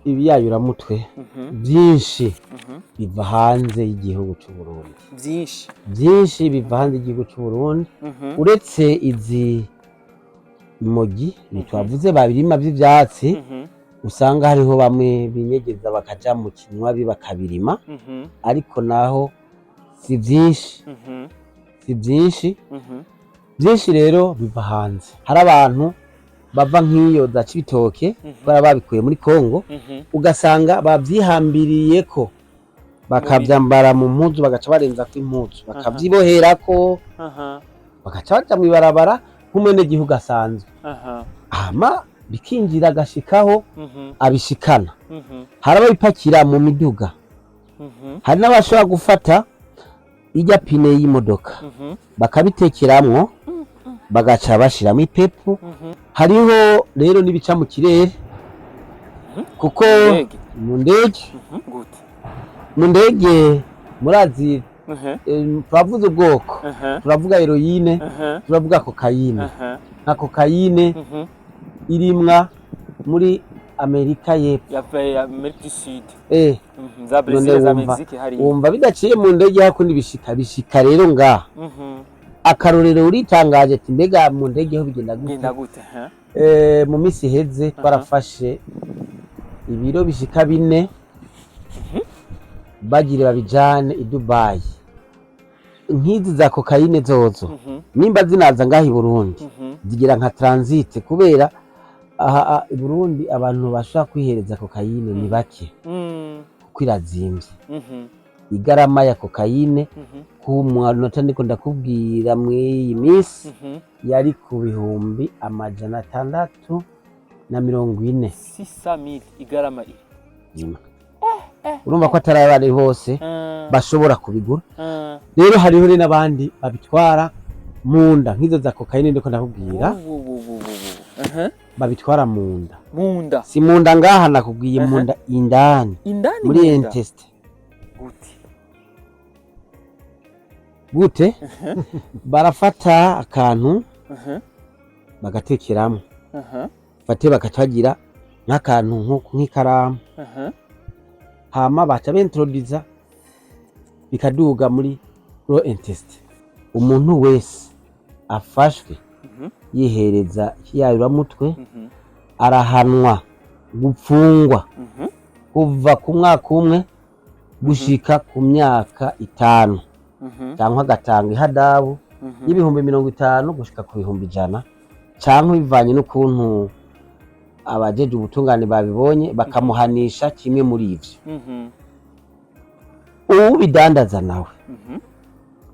Ibiyayuramutwe byinshi biva hanze y'igihugu c'u Burundi. Byinshi? Byinshi biva hanze y'igihugu c'u Burundi. Uretse izi mogi twavuze babirima vy'ivyatsi, usanga hariho bamwe binyegeza bakaja mu kinywabi bakabirima, ariko naho si byinshi, si byinshi. Byinshi rero biva hanze. Hari abantu bava nk'iyo za Cibitoke, bara babikuye muri Kongo, ugasanga bavyihambiriyeko, bakavyambara mu mpuzu, bagaca barenzako impuzu, bakavyiboherako, bagaca baja mw'ibarabara nk'umwenegihugu asanzwe, hama bikinjira agashikaho abishikana. Hari ababipakira mu miduga, hari n'abashobora gufata irya pine y'imodoka, bakabitekeramwo, bagaca bashiramwo ipepu. Hariho rero n'ibica mu kirere, kuko Indege? Mu ndege. Gute? Mu ndege, murazi, turavuze ubwoko, turavuga héroïne, turavuga cocaïne. Nka cocaïne irimwa muri Amerika y'Epfo. Ya Amérique du Sud. Za None Brazil, za wumva Mexique hariya. Wumva bidaciye mu ndege hakundi bishika rero ngaha. Akarorero, uritangaje ati: "Mbega mu ndege ho bigenda gute?" Genda gute? Mu minsi iheze twarafashe ibiro bishika 4, bagire babijane i Dubai. Nk'izi za cocaïne zozo, nimba zinaza ngaha i Burundi, zigira nka transit, kubera aha i Burundi abantu bashobora kwihereza cocaïne ni bake, kuko irazimvye. Igarama ya cocaïne ku munota ndiko ndakubwira mw'iyi minsi yari ku 640,000. 600,000 igarama iri? Urumva ko atari abana bose bashobora kubigura. Rero hariho rero n'abandi babitwara mu nda, nk'izo za cocaïne ndiko ndakubwira. Wo, wo, wo, wo, wo. Babitwara mu nda. Mu nda? Si mu nda ngaha nakubwiye, mu nda indani. Indani? Muri mu nda? Intestin. Gute? Gute? Barafata akantu bagatekeramo, fate bakacagira nk'akantu nk'ikaramu, hama baca bentrodiza bikaduga muri gros intestin. Umuntu wese afashwe yihereza ikiyayuramutwe arahanwa gupfungwa kuva ku mwaka 1 gushika ku myaka 5, cyangwa agatanga ihadabu y'50,000 gushika ku 100,000, cyangwa bivanye n'ukuntu abajeje ubutungane babibonye, bakamuhanisha kimwe muri ivyo. Uwubidandaza nawe,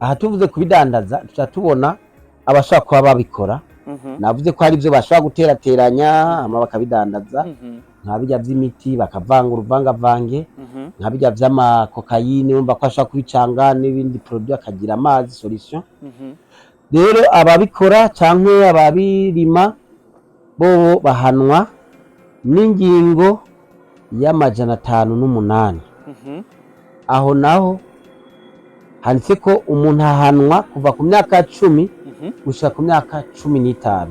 aha tuvuze kubidandaza tuca tubona abashobora kuba babikora. Navuze ko hari ibyo bashobora guterateranya hama bakabidandaza, nka bijya by'imiti bakavanga uruvangavange, nka bijya vy'ama cocaïne, urumva ko ashobora kubicanga n'ibindi produit akagira amazi solution. Rero ababikora canke ababirima bobo bahanwa n'ingingo y'508. Aho naho handitse ko umuntu ahanwa kuva ku myaka 10 gushika ku myaka 15.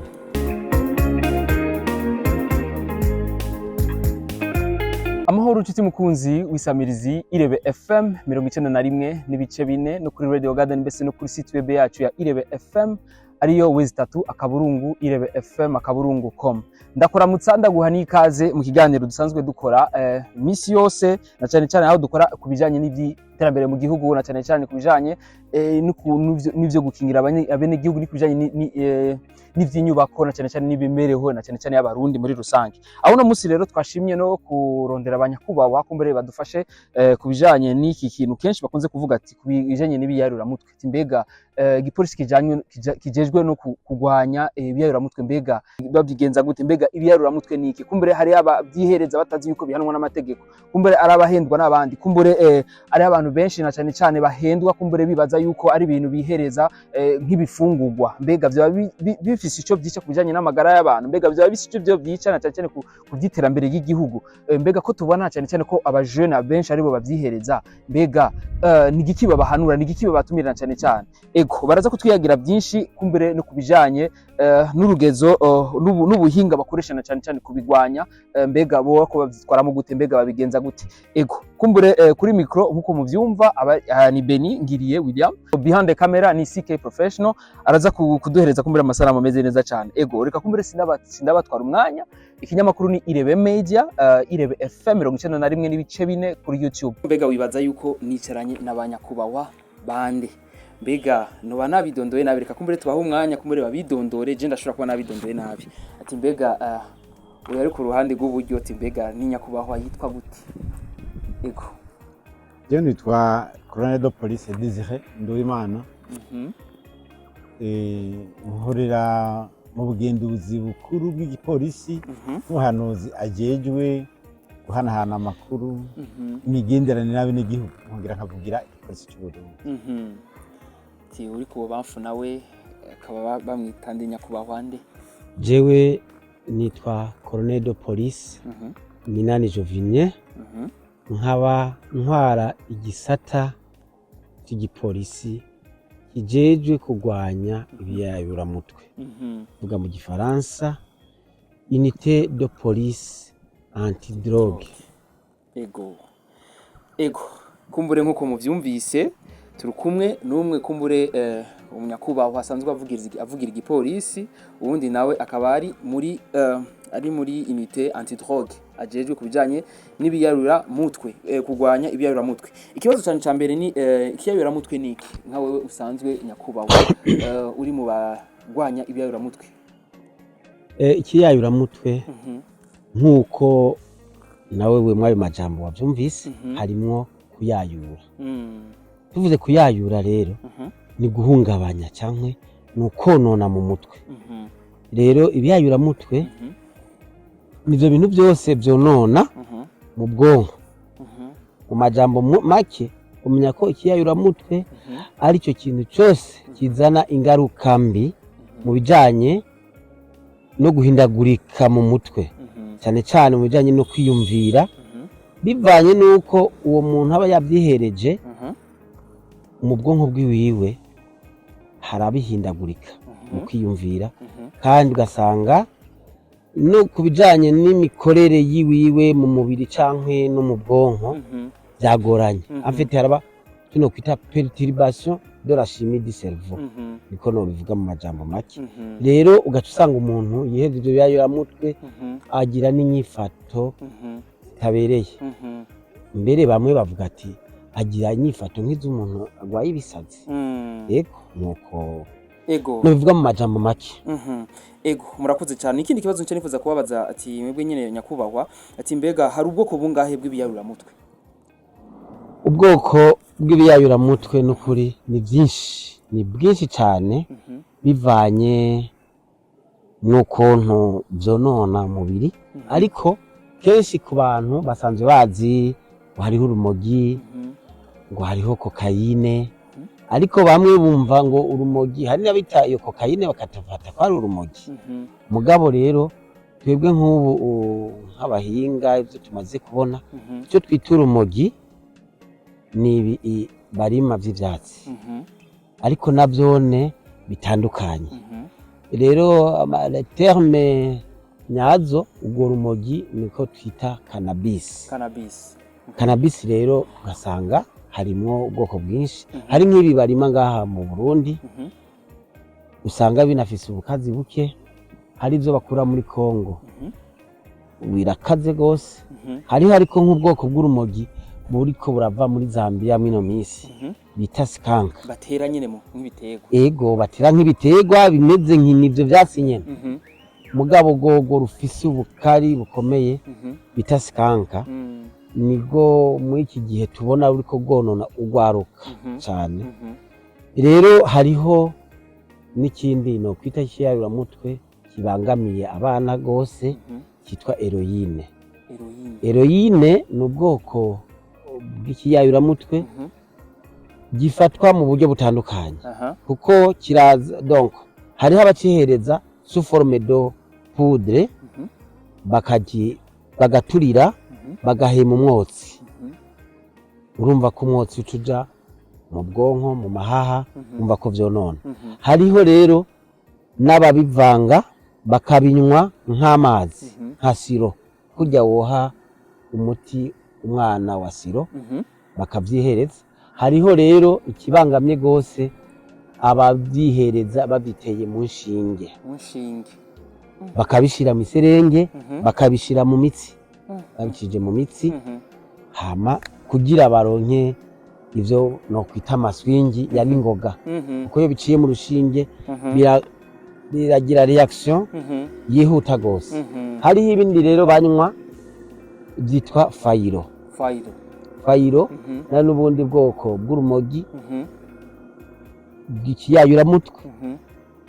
Amahoro nshuti mukunzi w'isamirizi Irebe FM 91.4, no kuri Radio Garden, mbese no kuri site web yacu ya Irebe FM, ariyo www.irebefm.com. Ndakuramutsa, ndaguha n'ikaze mu kiganiro dusanzwe dukora iminsi yose, na cyane cyane aho dukora ku bijanye n'iby'iterambere mu gihugu, na cyane cyane ku bijanye n'ivyo gukingira abenegihugu, ni ku bijanye n'ivy'inyubako, na cyane cyane n'imibereho, na cyane cyane y'Abarundi muri rusange. Aho uno munsi rero twashimye no kurondera abanyakubahwa kumbere badufashe ku bijanye n'iki kintu kenshi bakunze kuvuga ati ku bijanye n'ibiyayuramutwe, ati mbega igipolisi kijejwe no kugwanya ibiyayuramutwe, mbega babyigenza gute? Mbega ibiyayuramutwe ni iki? Kumbere hari abavyihereza batazi yuko bihanwa n'amategeko, kumbere ari abahendwa n'abandi, kumbure ari abantu benshi na cyane cyane bahendwa, kumbure bibaza yuko ari ibintu bihereza nk'ibifungurwa. Mbega vyoba bifise ico vyica ku bijanye n'amagara y'abantu? Mbega vyoba bifise ico vyo vyica na cyane cyane ku vy'iterambere ry'igihugu? Mbega ko tubona cyane cyane ko abajene benshi aribo bavyihereza, mbega ni igiki babahanura, ni igiki babatumira? Na cyane cyane ego. Ego, baraza kutwiyagira byinshi kumbere no kubijanye n'urugezo n'ubuhinga bakoresha na cyane cyane kubigwanya. Mbega bo ko bavyitwaramo gute? Mbega babigenza gute? Ego, kumbure kuri micro nkuko muvyumva ni Beni Ngiriye William, behind the camera ni CK Professional, araza kuduhereza kumbure amasanamu ameze neza cyane. Ego, reka kumbure sindabatwara umwanya. Ikinyamakuru ni Irebe Media, Irebe FM 91.4 kuri YouTube. Mbega wibaza yuko nicaranye n'abanyakubahwa bande? Mbega noba nabidondoye nabi? Reka kumbure tubahe umwanya, kumbure babidondore. Je ndashobora kuba nabidondoye nabi. Ati mbega uyu ari ku ruhande rw'uburyo, ati mbega ni nyakubahwa yitwa gute? Ego. Jewe nitwa Colonel de Police Désiré Nduwimana. Nkorera mu bugenduzi bukuru bw'igipolisi n'ubuhanuzi ajejwe guhanahana amakuru, imigenderanire n'abenegihugu, nkongera nkavugira igipolisi cy'u Burundi. Ati uri ku bubamfu nawe akaba bamwita nde, nyakubahwa nde? Jewe nitwa Colonel de Police Minani Jovine, nkaba ntwara igisata cy'igipolisi kijejwe kurwanya ibiyayuramutwe, vuga mu gifaransa unité de police antidrogue. Ego, kumbure nkuko muvyumvise, turi kumwe n'umwe kumbure umunyakubahwa asanzwe avugira igipolisi, uwundi nawe akaba ari muri unité antidrogue, ajejwe ku bijanye n'ibiyarura mutwe, kurwanya ibiyarura mutwe. Ikibazo cyane cya mbere ni ikiyarura mutwe ni iki? Nka wewe usanzwe nyakubahwa uri mu bagwanya ibiyarura mutwe. Ikiyayuramutwe, nk'uko nawe we mw'ayo majambo wavyumvise, harimwo kuyayura. Tuvuze kuyayura rero, ni guhungabanya canke ni ukonona mu mutwe. Rero ibiyayuramutwe nivyo bintu byose vyonona mu bwonko. Mu majambo make, umenya ko ikiyayuramutwe ari cyo kintu cyose kizana ingaruka mbi mu bijanye no guhindagurika mu mutwe, cyane cyane mu bijanye no kwiyumvira, bivanye n'uko uwo muntu aba yabyihereje. Mu bwonko bwiwiwe harabihindagurika mu kwiyumvira, kandi ugasanga no ku bijanye n'imikorere yiwiwe mu mubiri canke no mu bwonko byagoranye. En fait, haraba tuno kwita perturbation de la chimie du cerveau, niko nobivuga mu majambo make. Rero ugaca usanga umuntu yiheza ivyo biyayuramutwe agira n'inyifato zitabereye. Mbere bamwe bavuga ati agira inyifato nk'iz'umuntu arwaye ibisazi. Yego, nuko nobivuga mu majambo make. Ego, murakoze cyane. Ikindi kibazo nce nifuza kubabaza, ati mwebwe nyene nyakubahwa, ati mbega hari ubwoko bungahe bw'ibiyayuramutwe? Ubwoko bw'ibiyayuramutwe n'ukuri ni byinshi, ni bwinshi cyane, bivanye n'ukuntu byonona umubiri. Ariko kenshi ku bantu basanzwe bazi ngo hariho urumogi, ngo hariho kokayine, ariko bamwe bumva ngo urumogi, hari n'abita iyo kokayine bakatafata ko ari urumogi. Mugabo rero twebwe nk'ubu nk'abahinga, ibyo tumaze kubona, icyo twita urumogi ni ibi barima vy'ivyatsi, ariko navyone bitandukanye. Rero terme nyazo urwo rumogi niko twita cannabis. Cannabis. Cannabis rero ugasanga harimwo ubwoko bwinshi. Hari nk'ibi barima ngaha mu Burundi, usanga binafise ubukazi buke. Hari ivyo bakura muri Congo, birakaze gose. Hariho ariko nk'ubwoko bw'urumogi buriko burava muri Zambia mw'ino misi, bita skunk. Batera nyene mu nk'ibiterwa. Ego, batera nk'ibiterwa, bimeze nk'ivyo vyatsi nyene, mugabo gogo rufise ubukari bukomeye, bita skunk. Nibwo muri iki gihe tubona ruriko rwonona urwaruka cane. Rero hariho n'ikindi nokwita ikiyayuramutwe kibangamiye abana gose, cyitwa héroïne. Héroïne. Héroïne ni ubwoko bw'ikiyayuramutwe gifatwa mu buryo butandukanye, kuko kiraza, donc hariho abacihereza sous forme de poudre, bagaturira, bagahema umwotsi. Urumva ko umwotsi uca uja Mu bwonko, mu mahaha, umva ko vyonona. Hariho rero n'ababivanga bakabinywa nk'amazi, nka sirop, kurya woha umuti umwana wa sirop, bakavyihereza. Hariho rero ikibangamye gose, abavyihereza bavyiteye mu nshinge, mu nshinge, bakabishira mu iserenge, bakabishira mu mitsi, babicije mu mitsi, hama kugira baronke ivyo nokwita amaswingi ya ningoga, kuko iyo biciye mu rushinge biragira réaction yihuta gose. Hariho ibindi rero banywa byitwa fayiro. Fayiro. Fayiro na n'ubundi bwoko bw'urumogi bw'ikiyayuramutwe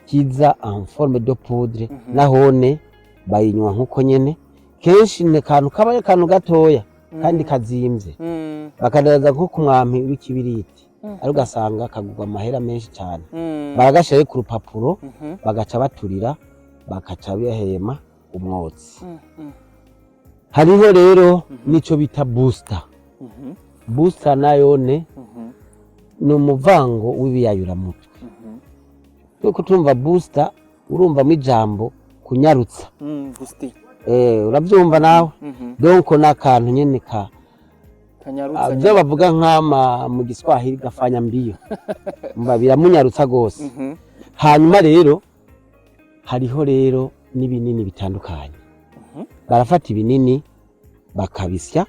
kiza en forme de poudre. Nahone bayinywa nkuko nyene. Kenshi ni akantu kaba ari akantu gatoya kandi kazimvye, bakadandaza nko ku mwampi w'ikibiriti, ariko ugasanga kagurwa amahera menshi cyane. Baragashirayo ku rupapuro, bagaca baturira, bakaca bahema umwotsi. Hariho rero n'ico bita booster. Booster nayone ni umuvango w'ibiyayuramutwe. Kuko turumva booster, urumvamo ijambo kunyarutsa. Booster. Uravyumva nawe? Donc ni akantu nyene ka kanyarutsa. Byo bavuga nk'ama mu Giswahili gafanya mbiyo, mba biramunyarutsa gose. Hanyuma rero hariho rero n'ibinini bitandukanye. Barafata ibinini bakabisya,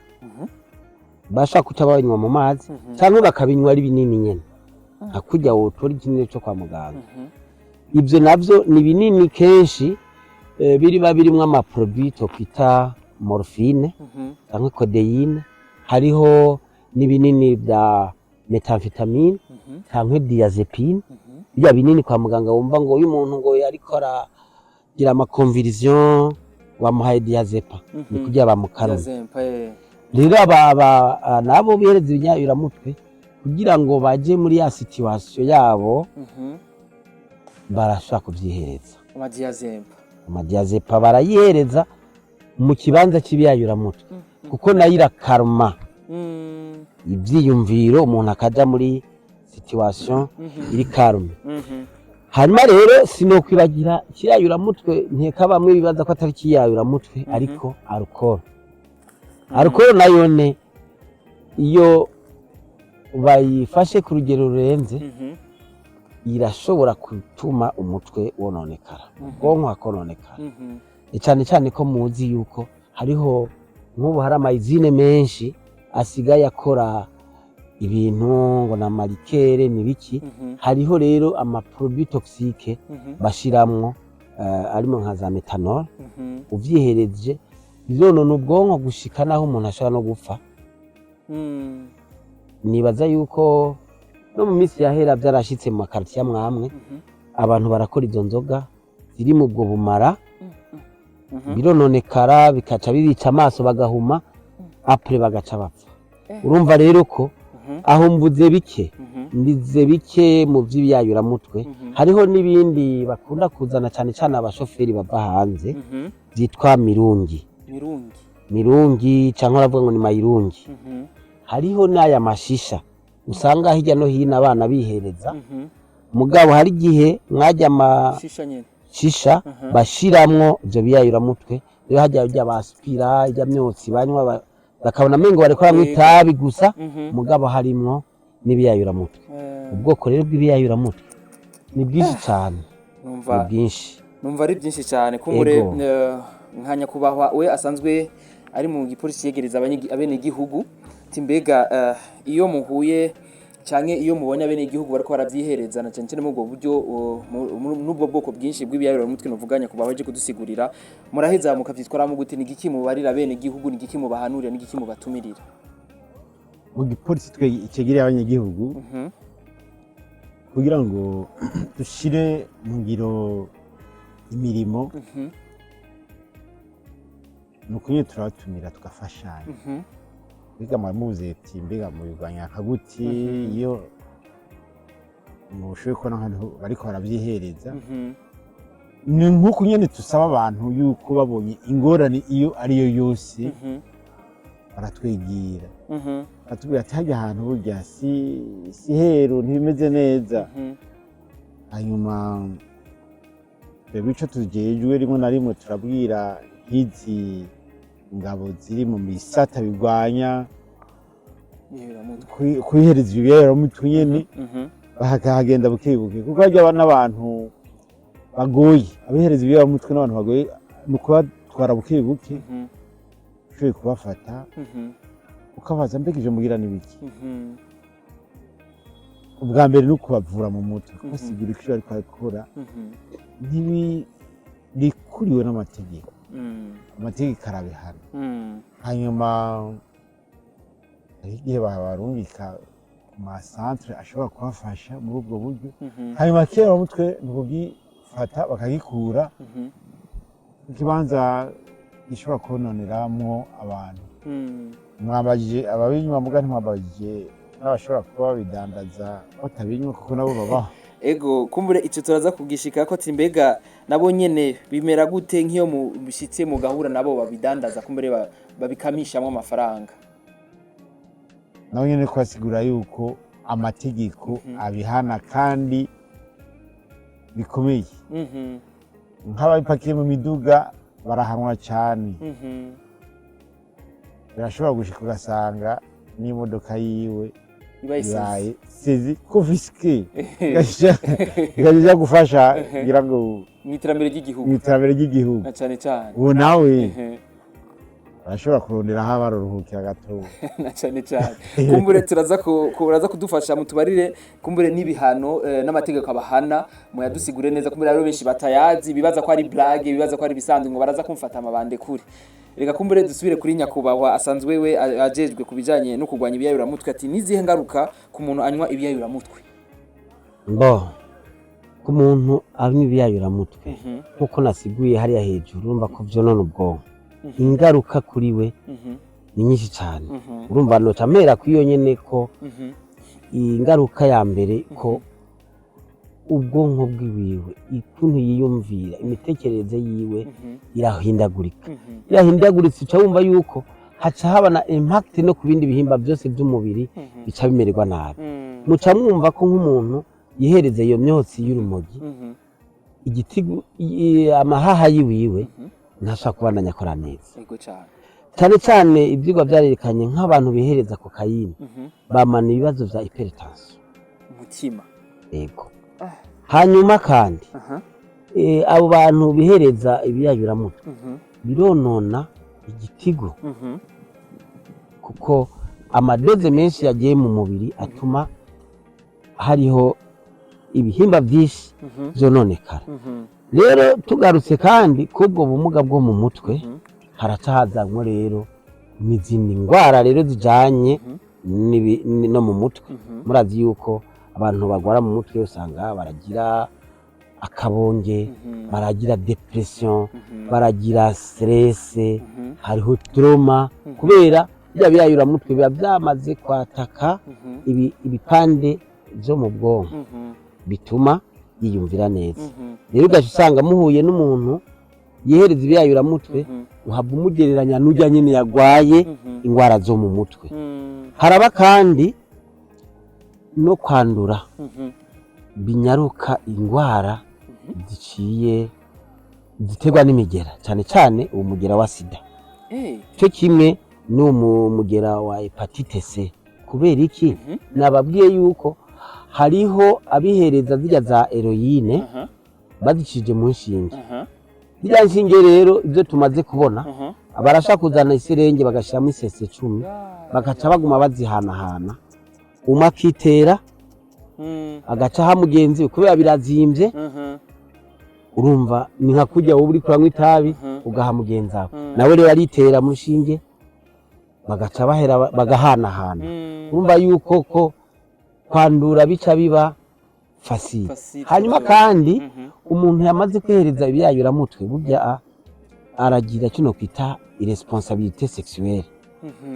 bashaka kuca babinywa mu mazi cyangwa bakabinywa ari binini nyene, nka kurya wotora ikinini cyo kwa muganga. Ibyo navyo ni binini kenshi, biriba birimwo ama produit twita morphine cyangwa codéine. Hariho n'ibinini bya méthamphétamine cyangwa diazépine. Bya binini kwa muganga wumva ngo uyu muntu ngo ariko aragira ama convulsions, bamuhaye diazépam, ni kugira bamukarume. Diazépam, eh. Rero aba nabo bihereza ibinyayuramutwe kugira ngo baje muri ya situation yabo, barashobora kuvyihereza. Ama diazépam. Ama diazépam barayihereza mu kibanza cy'ibiyayuramutwe, kuko nayo irakaruma ivyiyumviro, umuntu akaja muri situation iri calme. Hanyuma rero sinokwibagira ikiyayuramutwe, nkeka bamwe bibaza ko atari ikiyayuramutwe, ariko alcool. Alcool nayone iyo bayifashe ku rugero rurenze, irashobora gutuma umutwe wononekara, ubwonko hakononekara. Cyane cyane ko muzi yuko hariho nk'ubu hari ama usines menshi asigaye akora ibintu ngo na ma liqueurs n'ibiki. Hariho rero ama produits toxiques bashiramwo, arimo nka za méthanol. Uvyihereje bironona ubwonko gushika naho umuntu ashobora no gupfa. Nibaza yuko no mu minsi yahera vyarashitse mu ma quartiers amwamwe, abantu barakora izo nzoga ziri mu bwo bumara, birononekara, bikaca bibica amaso, bagahuma, après bagaca bapfa. Urumva rero ko aho mvuze bike, mbize bike mu vy'ibiyayuramutwe. Hariho n'ibindi bakunda kuzana, cyane cyane abashoferi bava hanze, byitwa mirungi. Mirungi. Mirungi cyangwa baravuga ngo ni mayirungi. Hariho n'aya mashisha usanga hirya no hino abana bihereza. Mugabo hari igihe mwajya shisha nyene. Amashisha bashiramwo ivyo biyayuramutwe. Rero hajya ujya basupira ijya myotsi banywa, bakabona amengo bariko banywa itabi gusa, mugabo harimwo n'ibiyayuramutwe. Ubwoko rero bw'ibiyayuramutwe ni bwinshi cyane, ni Numva bwinshi. Numva ari byinshi cyane kumbure. Ego. Nka nyakubahwa we asanzwe ari mu gipolisi yegereza abenegihugu, ati mbega iyo muhuye canke iyo mubonye abenegihugu bariko baravyihereza, na cane cane muri ubwo buryo, n'ubwo bwoko bwinshi bw'ibiyayuramutwe, novuga nyakubahwa aje kudusigurira, muraheza mukavyitwaramo gute? Ni igiki mubarira abenegihugu? Ni igiki mubahanurira? Ni igiki mubatumirira? Mu gipolisi twe cegereye abanyagihugu, kugira ngo dushire mu ngiro imirimo, ni ukunyine turabatumira tugafashanya. Mbega muramubuze ati mbega mubirwanya nka gute? Iyo mushoboye kubona nk'ahantu bariko baravyihereza, ni nk'uko nyene tusaba abantu yuko babonye ingorane iyo ariyo yose, Baratwigira, baratubwira ati hajya ahantu burya si heru, ntibimeze neza. Hanyuma twebwe ico tujejwe, rimwe na rimwe turabwira nk'izi ngabo ziri mu bisata bigwanya kwihereza ibiyayuramutwe nyene, bakahagenda buke buke, kuko harya n'abantu bagoye, abihereza ibiyayuramutwe n'abantu bagoye, ni ukubatwara buke buke. Ushoboye kubafata, ukabaza: "Mbega ivyo mugira ni biki?" Ubwa mbere ni ukubavura mu mutwe, kubasigura icyo bariko barakora ntibirikuriwe n'amategeko. Amategeko arabihana. Hanyuma hari igihe babarungika ku ma centres ashobora kubafasha muri ubwo buryo. Hanyuma kera mutwe ni ukugifata bakagikura ku kibanza gishobora kononeramwo abantu. Mwabajije ababinywa, muga ntimwabajije n'abashobora kuba babidandaza batabinywa, kuko nabo babaho. Ego, kumbure icyo turaza kugishika ko ati mbega nabo nyene bimera gute nk'iyo mushitse mugahura nabo babidandaza, kumbure babikamishamwo amafaranga? Nabo nyene kubasigura yuko amategeko abihana kandi bikomeye. Nk'ababipakiye mu miduga barahanwa cyane. Birashobora gushika ugasanga n'imodoka yiwe ibaye ibaye saisie, confisquée, igaja gufasha kugira ngo mu iterambere ry'igihugu. Mu iterambere ry'igihugu. Na cane cane. Ubu nawe arashobora kurondera aho baruruhukira gato. Na cane cane, kumbure turaza kuraza kudufasha mutubarire kumbure n'ibihano n'amategeko abahana, muyadusigure neza. Kumbure rero benshi batayazi, bibaza ko ari blague, bibaza ko ari bisanzwe, ngo baraza kumfata amabande kure. Reka kumbure dusubire kuri nyakubahwa asanzwe we ajejwe ku bijanye no kurwanya ibiyayuramutwe, ati nizihe ngaruka ku muntu anywa ibiyayuramutwe? Mbo ku muntu anywa ibiyayuramutwe, nk'uko nasiguye hariya hejuru, urumva ko vyonona ubwonko. Ingaruka kuri we ni nyinshi cyane. Urumva noca mpera kuri iyo nyene, ko ingaruka ya mbere ko ubwonko bwiwiwe, ukuntu yiyumvira, imitekerereze yiwe irahindagurika. Irahindaguritse, uca wumva yuko haca haba na impact no ku bindi bihimba byose by'umubiri, bica bimererwa nabi. Muca mwumva ko nk'umuntu yihereza iyo myotsi y'urumogi, igitigu, amahaha yiwiwe ntashobora kubandanya akora neza. Ego cyane. Cyane cyane ibyigwa byarerekanye nk'abantu bihereza kokayine bamana ibibazo vya hypertension. Umutima. Yego. Hanyuma kandi abo bantu bihereza ibiyayuramutwe bironona igitigu, kuko ama doses menshi yagiye mu mubiri atuma hariho ibihimba byinshi vyononekara. Rero tugarutse kandi k'ubwo bumuga bwo mu mutwe, haraca hazamwo rero n'izindi ndwara rero zijanye no mu mutwe. Murazi yuko abantu bagwara mu mutwe usanga baragira akabonge, baragira dépression, baragira stress, hariho trauma, kubera bya biyayuramutwe biba byamaze kwataka ibipande byo mu bwonko bituma yiyumvira neza. Rero ugaca usanga muhuye n'umuntu yihereza ibiyayuramutwe, uhava umugereranya n'ujya nyine yagwaye indwara zo mu mutwe. Haraba kandi no kwandura binyaruka indwara ziciye ziterwa n'imigera, cyane cyane uwo mugera wa sida, cyo kimwe n'uwo mugera wa hépatite C. Kubera iki? Nababwiye yuko hariho abihereza zirya za héroïne bazicije mu nshinge. Zirya nshinge rero, ibyo tumaze kubona, barashaka kuzana i seringue bagashyiramo isese 10, bagaca baguma bazihanahana, umwe akitera, agaca aha mugenzi we, kubera birazimbye. Urumva ni nka kurya wowe uri kuranywa itabi, ugaha mugenzi wawe, nawe rero aritera mu rushinge, bagaca bahera bagahanahana. Urumva yuko ko kwandura bica biba facile. Facile. Hanyuma kandi umuntu yamaze kwihereza ibiyayuramutwe burya aragira kino kwita irresponsabilité sexuelle.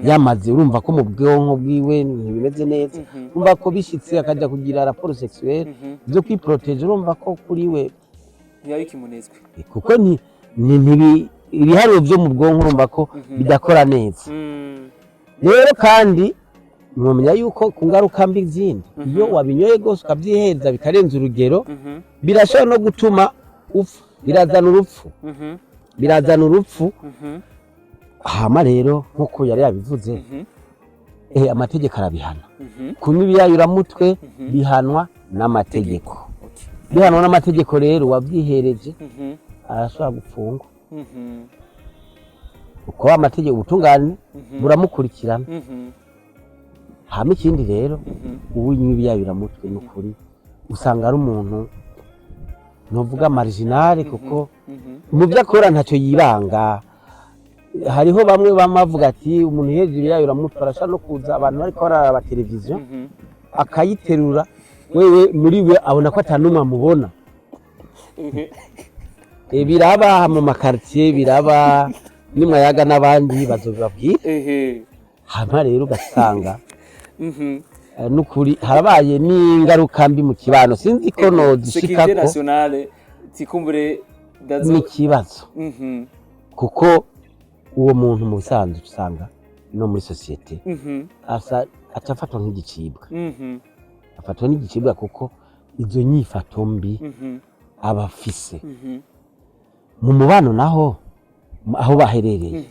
Yamaze, urumva ko mu bwonko bwiwe ntibimeze neza. Urumva ko bishitse akajya kugira rapport sexuelle, byo kwi protéger, urumva ko kuri we ntibiba bikimunezwe. Kuko ni ntibi ibiharuro byo mu bwonko urumva ko bidakora neza. Rero kandi mwomenya yuko ku ngaruka mbi zindi, iyo wabinyoye rwose ukabyihereza bikarenza urugero, birashobora no gutuma upfa, birazana urupfu. Birazana urupfu. Hama rero, nk'uko yari yabivuze, amategeko arabihana. Kunywa ibiyayuramutwe bihanwa n'amategeko. Bihanwa n'amategeko rero, wabyihereje arashobora gufungwa, uko amategeko, ubutungane buramukurikirana. Hama ikindi rero, uwinywa ibiyayuramutwe n'ukuri usanga ari umuntu ntuvuga marginal, kuko mu byo akora ntacyo yibanga. Hariho bamwe bamavuga ati umuntu uhereje ibiyayuramutwe arashobora no kuza abantu bariko bararaba televiziyo, akayiterura, wewe muri we abona ko atanumwe amubona. Biraba mu ma quartier, biraba nimwayaga n'abandi bazobibabwira. Hama rero ugasanga n'ukuri harabaye n'ingaruka mbi mu kibano, sinzi ko Sécurité nozishikako. nationale tikumbure dazo. N'ikibazo, kuko uwo muntu mu bisanzwe usanga no muri société asa acafatwa nk'igicibwa. Afatwa n'igicibwa kuko izo nyifato mbi aba afise. Mu mubano naho, aho baherereye,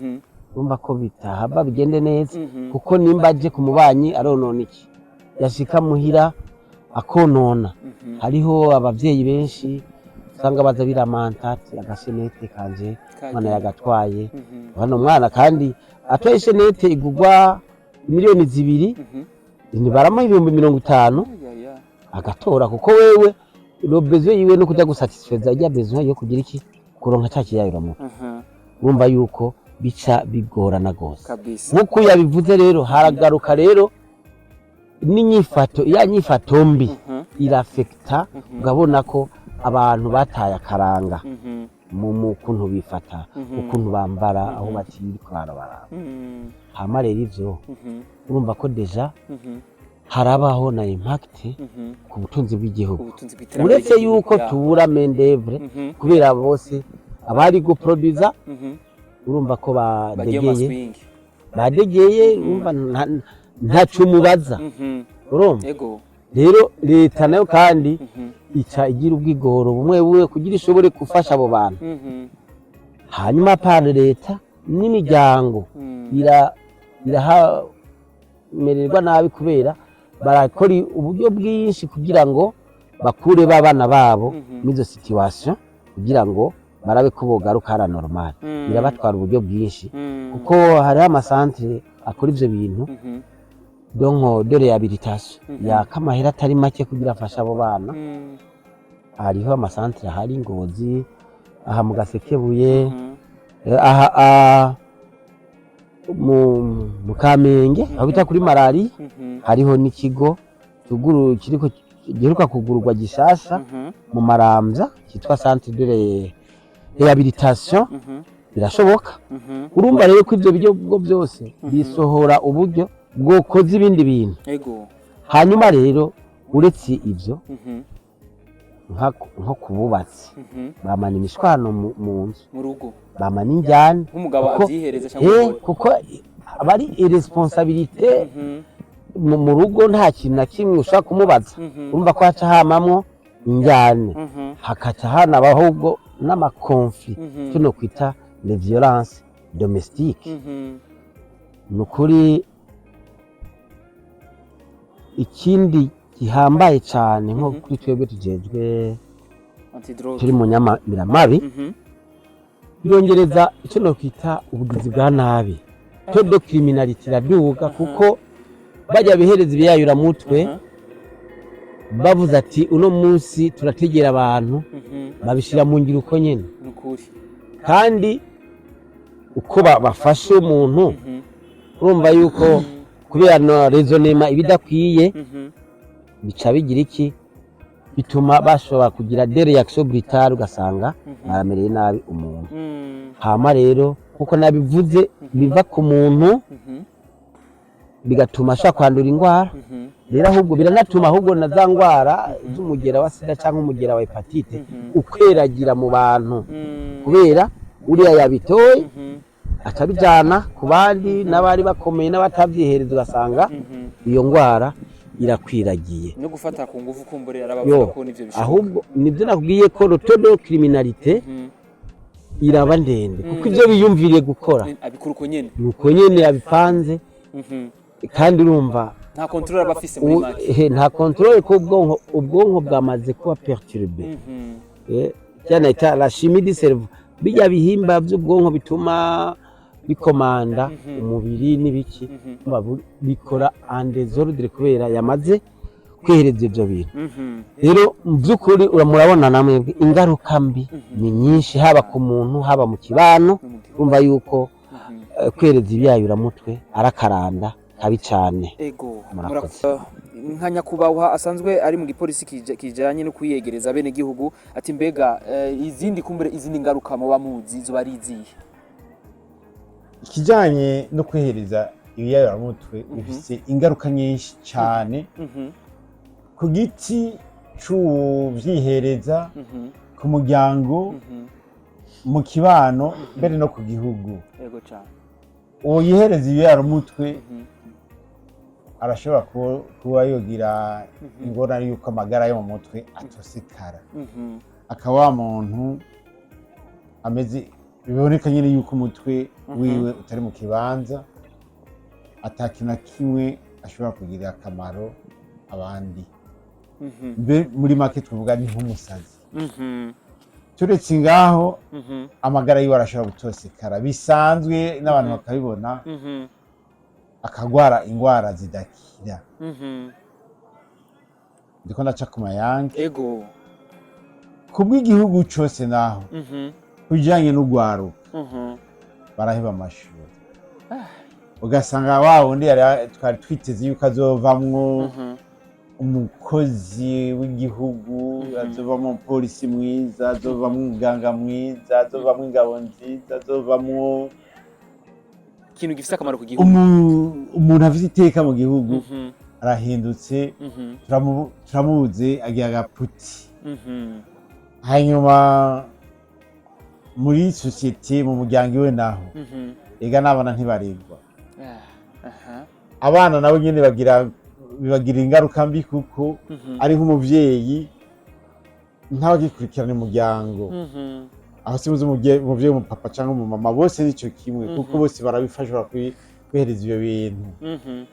urumva ko bitahava bigende neza, kuko nimba aje ku mubanyi aronona iki, yashika muhira akonona. Hariho abavyeyi benshi usanga baza biramanta ati aga chaînette kanje mwana yagatwaye. Hano mwana kandi atoye chaînette igurwa miliyoni 2, ntibaramuha 50,000, agatora, kuko wewe le besoin yiwe no kuja gusatisfeza ijya besoin yo kugira iki, kuronka ca kiyayuramutwe. Urumva yuko bica bigorana gose. Nk'uko yabivuze rero, haragaruka rero n'inyifato, ya nyifato mbi irafekita, ukabona ko abantu bataye akaranga mu kuntu bifata, ukuntu bambara, aho bakiri barabara. Hama rero ivyo, urumva ko déjà harabaho na impact ku butunzi bw'igihugu. Ubutunzi bw'iterambere Uretse ry'igihugu, yuko tubura main d'œuvre, kubera bose abari guproduza, urumva ko bagiye mu badegeye. ma swing. Badegeye, urumva ntaco umubaza. Urumva rero leta nayo kandi ica igira ubwigoro bumwe bumwe kugira ishobore gufasha abo bantu. Hanyuma par leta n'imiryango irahamererwa nabi, kubera barakora uburyo bwinshi kugira ngo bakure b'abana babo muri izo situation, kugira ngo barabe ko bogaruka à la normale. Birabatwara uburyo bwinshi, kuko hariho ama centre akora ivyo bintu, donc de réhabilitation, yaka amahera atari make kugira afashe abo bana. Hariho ama centre ahari Ngozi, aha mu Gasekebuye, aha mu Kamenge aho bita kuri malariya. Hariho n'ikigo cuguru kiriko giheruka kugururwa gishasha mu Maramvya cyitwa centre de réhabilitation. Birashoboka. Urumva rero ko ivyo bigo byose bisohora uburyo bwokoza ibindi bintu. Hanyuma rero uretse ivyo, nko ku bubatsi, bamana imishwano mu nzu, mu rugo, bamana injyane. Nk'umugabo avyihereza cyangwa umugore. Kuko aba ari irresponsabilité mu rugo, nta kintu na kimwe ushobora kumubaza. Urumva ko haca hamamwo injyane, hakaca hanabaho ahubwo n'ama conflits, tuno kwita les violences domestiques. Ni ukuri, ikindi gihambaye cyane nko kuri twebwe tujejwe Antidrogue. turi mu nyamiramabi, birongereza icyo nokwita ubugizi bwa nabi, taux de criminalité iraduga, kuko bajya bihereza ibiyayuramutwe, bavuze ati uno munsi turategera abantu, babishyira mu ngiro uko nyene. Ni ukuri. Kandi uko bafashe umuntu, urumva yuko kubera na raisonnement ibidakwiye, bica bigira iki, bituma bashobora kugira des réactions brutales, ugasanga baramereye nabi umuntu. Hama rero nkuko nabivuze, biva ku muntu, bigatuma ashobora kwandura indwara. Rero ahubwo biranatuma ahubwo na za ndwara z'umugera wa sida cyangwa umugera wa hépatite ukweragira mu bantu, kubera uriya yabitoye. Aca bijana ku bandi n'abari bakomeye n'abatavyihereza, ugasanga iyo ngwara irakwiragiye. No gufata ku nguvu, kumbure Yo, arabavuga ko nivyo bishoboka. Ahubwo nibyo nakubwiye ko le taux de criminalité iraba ndende, kuko ivyo biyumviriye gukora Abikora uko nyene. Nuko nyene yabipanze. Kandi urumva Nta contrôle aba afise muri make. Nta contrôle, ko ubwonko bwamaze kuba perturbé. Cyane ita la chimie du cerveau, bijya bihimba by'ubwonko bituma bikomanda umubiri n'ibiki, bikora en désordre kubera yamaze kwihereza ivyo bintu. Rero mu by'ukuri murabona namwebwe ingaruka mbi ni nyinshi, haba ku muntu, haba mu kibano. No mu gihugu. Urumva yuko kwereza ibyayuramutwe arakaranda kabi cane. Ego. Murakoze. Nka nyakubahwa asanzwe ari mu gipolisi kijanye no kwiyegereza bene gihugu, ati mbega izindi, kumbure izindi ngaruka muba muzi zoba ari izihe? Ikijyanye no kwihereza ibiyayuramutwe bifise ingaruka nyinshi cyane ku giti c'uwuvyihereza, ku muryango, mu kibano, mbere no ku gihugu. Ego cyane. Uwo yihereza ibiyayuramutwe arashobora kuba yogira ingorane y'uko amagara yo mu mutwe atosekara, akaba wa muntu ameze biboneka nyine yuko umutwe wiwe utari mu kibanza, ata kintu na kimwe ashobora kugirira akamaro abandi. Mbe muri make twavuga ni nk'umusazi. Turetse ngaho, amagara yiwe arashobora gutosekara bisanzwe n'abantu bakabibona, akagwara ingwara zidakira. Ndiko ndaca ku mayange. Kubw'igihugu cose naho, kubijanye n'urwaruka, baraheba amashuri, ugasanga wa wundi yari twari twiteze yuko azovamwo umukozi w'igihugu, azovamwo umupolisi mwiza, azovamwo umuganga mwiza, azovamwo ingabo nziza, azovamwo Ikintu gifise akamaro ku gihugu. Umuntu afite iteka mu gihugu, arahindutse, turamubuze, agira agaputi. Hanyuma muri société, mu muryango iwe naho, ega n'abana ntibaregwa. Abana nabo nyene bagira bibagira ingaruka mbi, kuko ari nk'umuvyeyi ntabagikurikirana umuryango. Aho simuzi umuvyeyi, umupapa cyangwa umumama, bose nico kimwe, kuko bose barabifasha kwihereza ivyo bintu.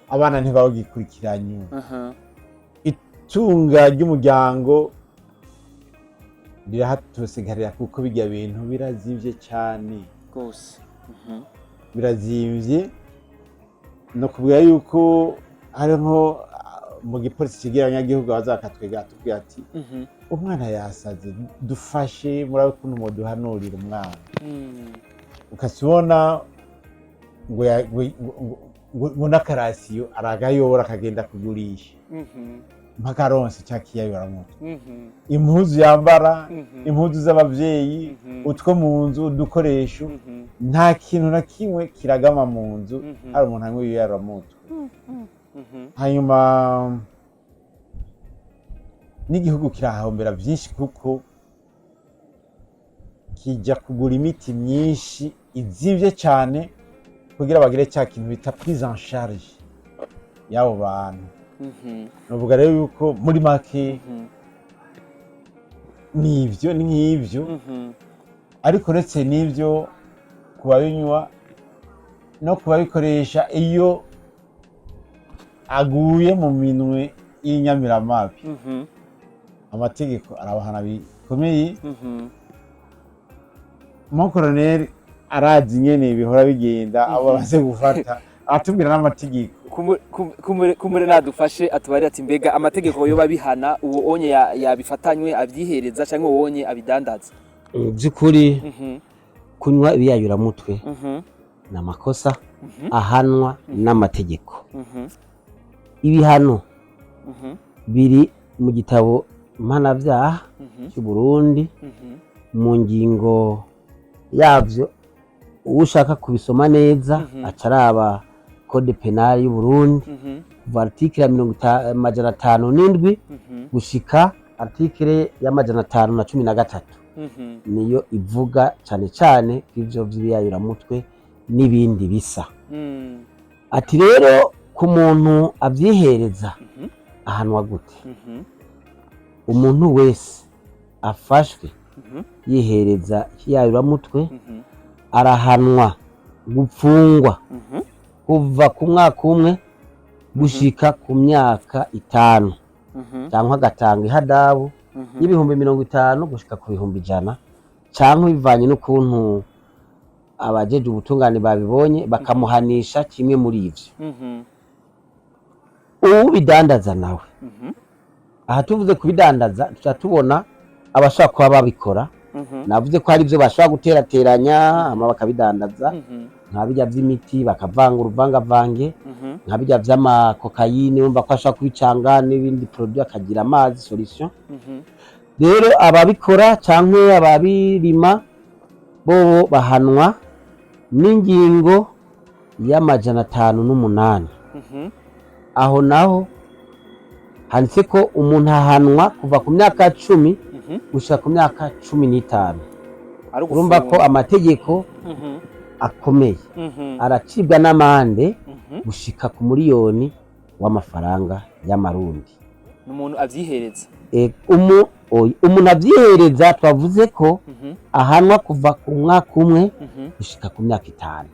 Abana ntibagikurikiranye, itunga ry'umuryango rirahatosigarira, kuko bijya bintu birazimvye cyane. Rwose. Birazimvye. No kubwira yuko hariho mu gipolisi kigira abanyagihugu baza bakatwegera, tubwira ati: "Umwana yasaze, dufashe murabe ukuntu muduhanurira umwana." Ukasibona ngo ngo n'akarasiyo aragayobora, akagenda kugurisha mpaka aronse cya kiyayuramutwe, impuzu yambara, impuzu z'abavyeyi, utwo mu nzu, udukoresho, nta kintu na kimwe kiragama mu nzu hari umuntu anywa ibiyayuramutwe. Hanyuma n'igihugu kirahahombera byinshi, kuko kijya kugura imiti myinshi izimvye cyane kugira bagire cya kintu bita prise en charge y'abo bantu. Nuvuga rero yuko muri make ni ivyo, ni nk'ivyo. Ariko uretse n'ivyo, ku babinywa no kubabikoresha, iyo aguye mu minwe y'inyamiramabi, amategeko arabahana bikomeye. Mon colonel arazi nyene bihora bigenda, abo bamaze gufata aratubwira n'amategeko. Kumure nadufashe atubarire ati mbega amategeko yoba bihana uwo onye yabifatanywe abyihereza cyangwa uwo onye abidandaza? Mu by'ukuri, kunywa ibiyayuramutwe ni amakosa ahanwa n'amategeko. Ibihano biri mu gitabo mpanabyaha cy'u Burundi, mu ngingo yabyo. Uwo ushaka kubisoma neza aca araba code pénal y'u Burundi, kuva article ya 507 gushika article ya 513, niyo ivuga cane cane ivyo vy'ibiyayuramutwe. N'ibindi bisa. Ati rero ku muntu avyihereza ahanwa gute? Umuntu wese afashwe yihereza ikiyayuramutwe arahanwa gupfungwa kuva ku mwaka 1 gushika ku myaka 5, cyangwa agatanga ihadabu y'ibihumbi 50 gushika ku 100,000, cyangwa bivanye n'ukuntu abajeje ubutungane babibonye, bakamuhanisha kimwe muri ivyo. Uwubidandaza nawe, aha tuvuze kubidandaza, tuca tubona abashobora kuba babikora. Navuze ko hari ibyo bashobora guterateranya hama bakabidandaza, nka bijya by'imiti bakavanga uruvangavange, nka bijya by'amakokayine, wumva ko ashobora kubicanga n'ibindi produit akagira amazi solution. Rero ababikora cyangwa ababirima bo bahanwa n'ingingo ya 508. Aho naho handitse ko umuntu ahanwa kuva ku myaka 10 gushika ku myaka 15. Ari Urumva ko ugufunga. amategeko akomeye, aracibwa n'amande gushika ku 1 miliyoni w'amafaranga y'amarundi. Ni umuntu avyihereza. Umuntu avyihereza twavuze ko ahanwa kuva ku mwaka 1 gushika ku myaka 5.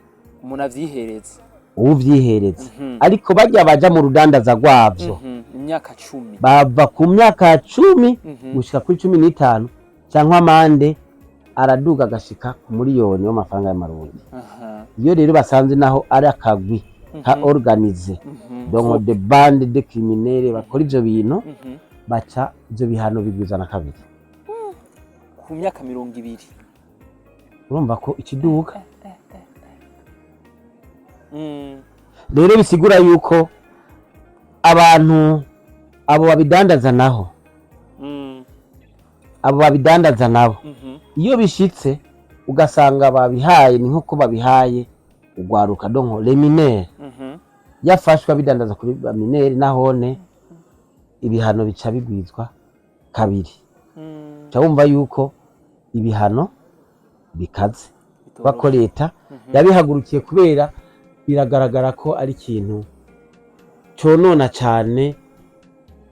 Umuntu avyihereza. Uwuvyihereza. Ariko bajya baja mu rudandaza rwavyo, Imyaka 10. bava ku myaka 10 gushika kuri 15, cyangwa amande araduga agashika ku 1 miliyoni w'amafaranga y'amarundi. Iyo rero basanze naho ari akagwi ka organisé, donc de bande de criminels bakora ivyo bintu, baca ivyo bihano bigwiza na kabiri. Ku myaka 20. Urumva ko ikiduka. Rero bisigura yuko abantu abo babidandaza naho, abo babidandaza nabo, iyo bishitse ugasanga babihaye, ni nkuko babihaye ugwaruka, donc les mineurs, yafashwe abidandaza kuri ba mineurs, nahone ibihano bica bigwizwa kabiri. Uca wumva yuko ibihano bikaze, kuba ko leta yabihagurukiye, kubera biragaragara ko ari ikintu conona cane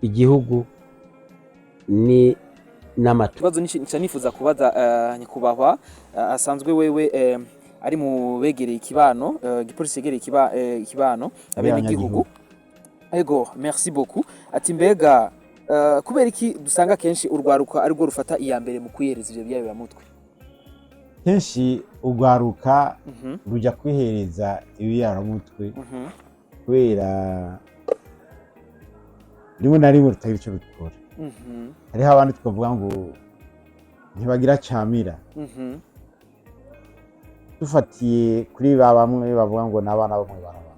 igihugu ni n'amatungo. Ikibazo nica nifuza kubaza nyakubahwa asanzwe wewe ari mu begereye ikibano, igipolisi cegereye ikibano, abenegihugu. Ego, merci beaucoup. Ati mbega kubera iki dusanga kenshi urwaruka arirwo rufata iya mbere mu kwihereza ivyo biyayuramutwe? Kenshi urwaruka rujya kwihereza ibiyaramutwe kubera rimwe na rimwe rutagira icyo rukora. Hariho abandi twavuga ngo ntibagira camira. Dufatiye kuri ba bamwe bavuga ngo ni abana bo mw'ibarabara,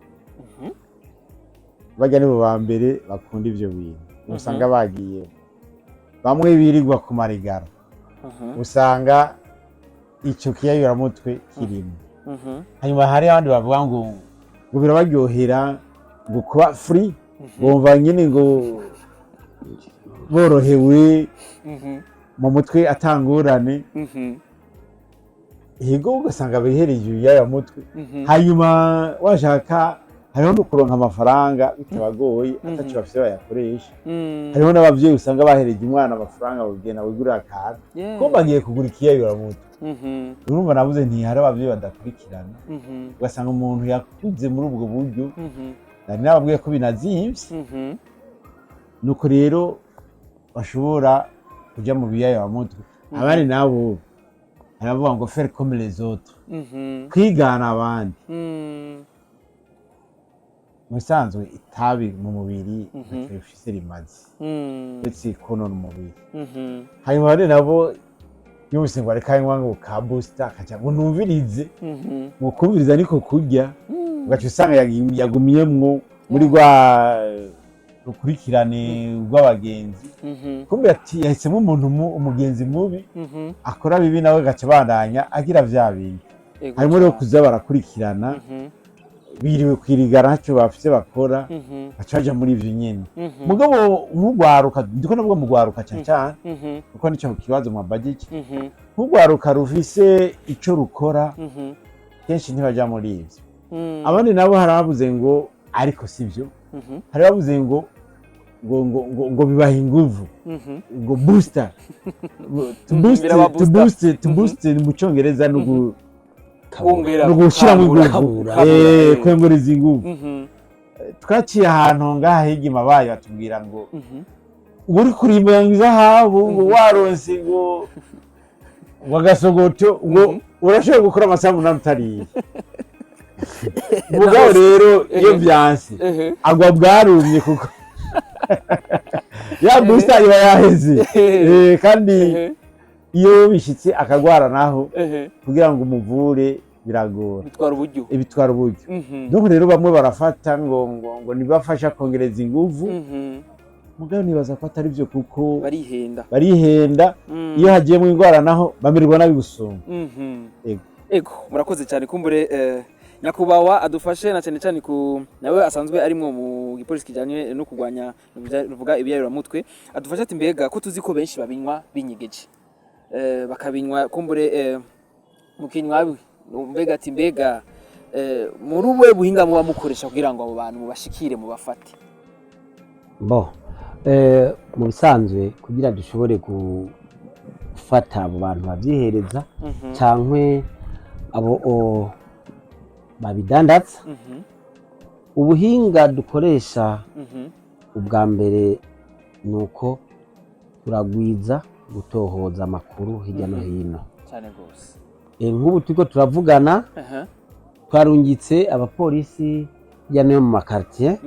bajya nibo ba mbere bakunda ivyo bintu. Usanga bagiye bamwe birirwa ku marigara, usanga ico kiyayuramutwe kirimo. Hanyuma hari abandi bavuga ngo birabaryohera, ngo kuba free, bumva nyine ngo borohewe mu mutwe atangurane. Higo ugasanga bihereje ibiyayuramutwe. Hanyuma washaka hariho no kuronka amafaranga bitabagoye, ataco bafise bayakoresha. Hariho n'abavyeyi usanga bahereje umwana amafaranga, bagenda wigurira akantu, ko bagiye kugura ikiyayuramutwe. Urumva nabuze nti hari abavyeyi badakurikirana, ugasanga umuntu yakuze muri ubwo buryo. Nari nababwiye ko binazimvye. Nuko rero bashobora kuja mu biyayuramutwe. Abandi nabo baravuga ngo faire comme les autres, kwigana abandi. Mu bisanzwe itabi mu mubiri ntacyo rifise rimaze uretse konona umubiri. Hanyuma abandi nabo yumvise ngo ariko anywa ngo ka booster, akaja ngo numvirize, ngo kumviriza niko kurya, ugaca usanga yagumyemwo muri rwa rukurikirane rw'abagenzi. Kumbe ati yahisemo umuntu umugenzi mubi akora bibi, nawe agaca abandanya agira vya bindi. Harimo rero kuza barakurikirana, biriwe kwirigara ntacyo bafise bakora, baca baja muri ivyo nyene. Mugabo nk'urwaruka, ndiko ndavuga mu rwaruka cane cane, kuko nico kibazo mwabajije, nk'urwaruka rufise ico rukora. Kenshi ntibaja muri ivyo. Abandi nabo hari abavuze ngo, ariko sibyo, hari abavuze ngo bibaha inguvu, ngo booster, to boost, Biraba to booster. boost, to boost mu Cyongereza no Kongera no gushiramo gukangura, inguvu, gukabura, kwengureza inguvu. Twaciye ahantu ngaha hirya mabaye, batubwira ngo uri kurimba izahabu, ngo waronse ngo agasogoto, ngo urashobora gukora amasaha 8 utariye. Mugabo rero iyo byanse, agwa bwarumye, kuko ya booster iba yaheze. Kandi iyo bishyitse akagwara naho, kugira ngo umuvure biragora. Bitwara uburyo. Bitwara uburyo. Donc rero bamwe barafata ngo nibafasha kongereza inguvu, mugabo nibaza ko atari byo, kuko barihenda. Barihenda. Iyo hagiyemo indwara naho bamererwa nabi gusumba. Ego. Ego, murakoze cyane. Kumbure nyakubahwa adufashe na cyane cyane ku nawe asanzwe arimwo mu gipolisi kijanye no kurwanya ruvuga ibiyayuramutwe, adufashe ati mbega ko tuzi ko benshi babinywa binyegeje, bakabinywa kumbure mukinywa, mbega ati mbega muri ubuhe buhinga muba mukoresha kugira ngo abo bantu mubashikire, mubafate? Bo mu bisanzwe, kugira dushobore gufata abo bantu babyihereza cyangwa abo babidandaza, ubuhinga dukoresha, ubwa mbere ni uko turagwiza gutohoza amakuru hirya no hino. Cyane rwose. Nk'ubu turiko turavugana, twarungitse abapolisi hirya no hino mu ma quartiers,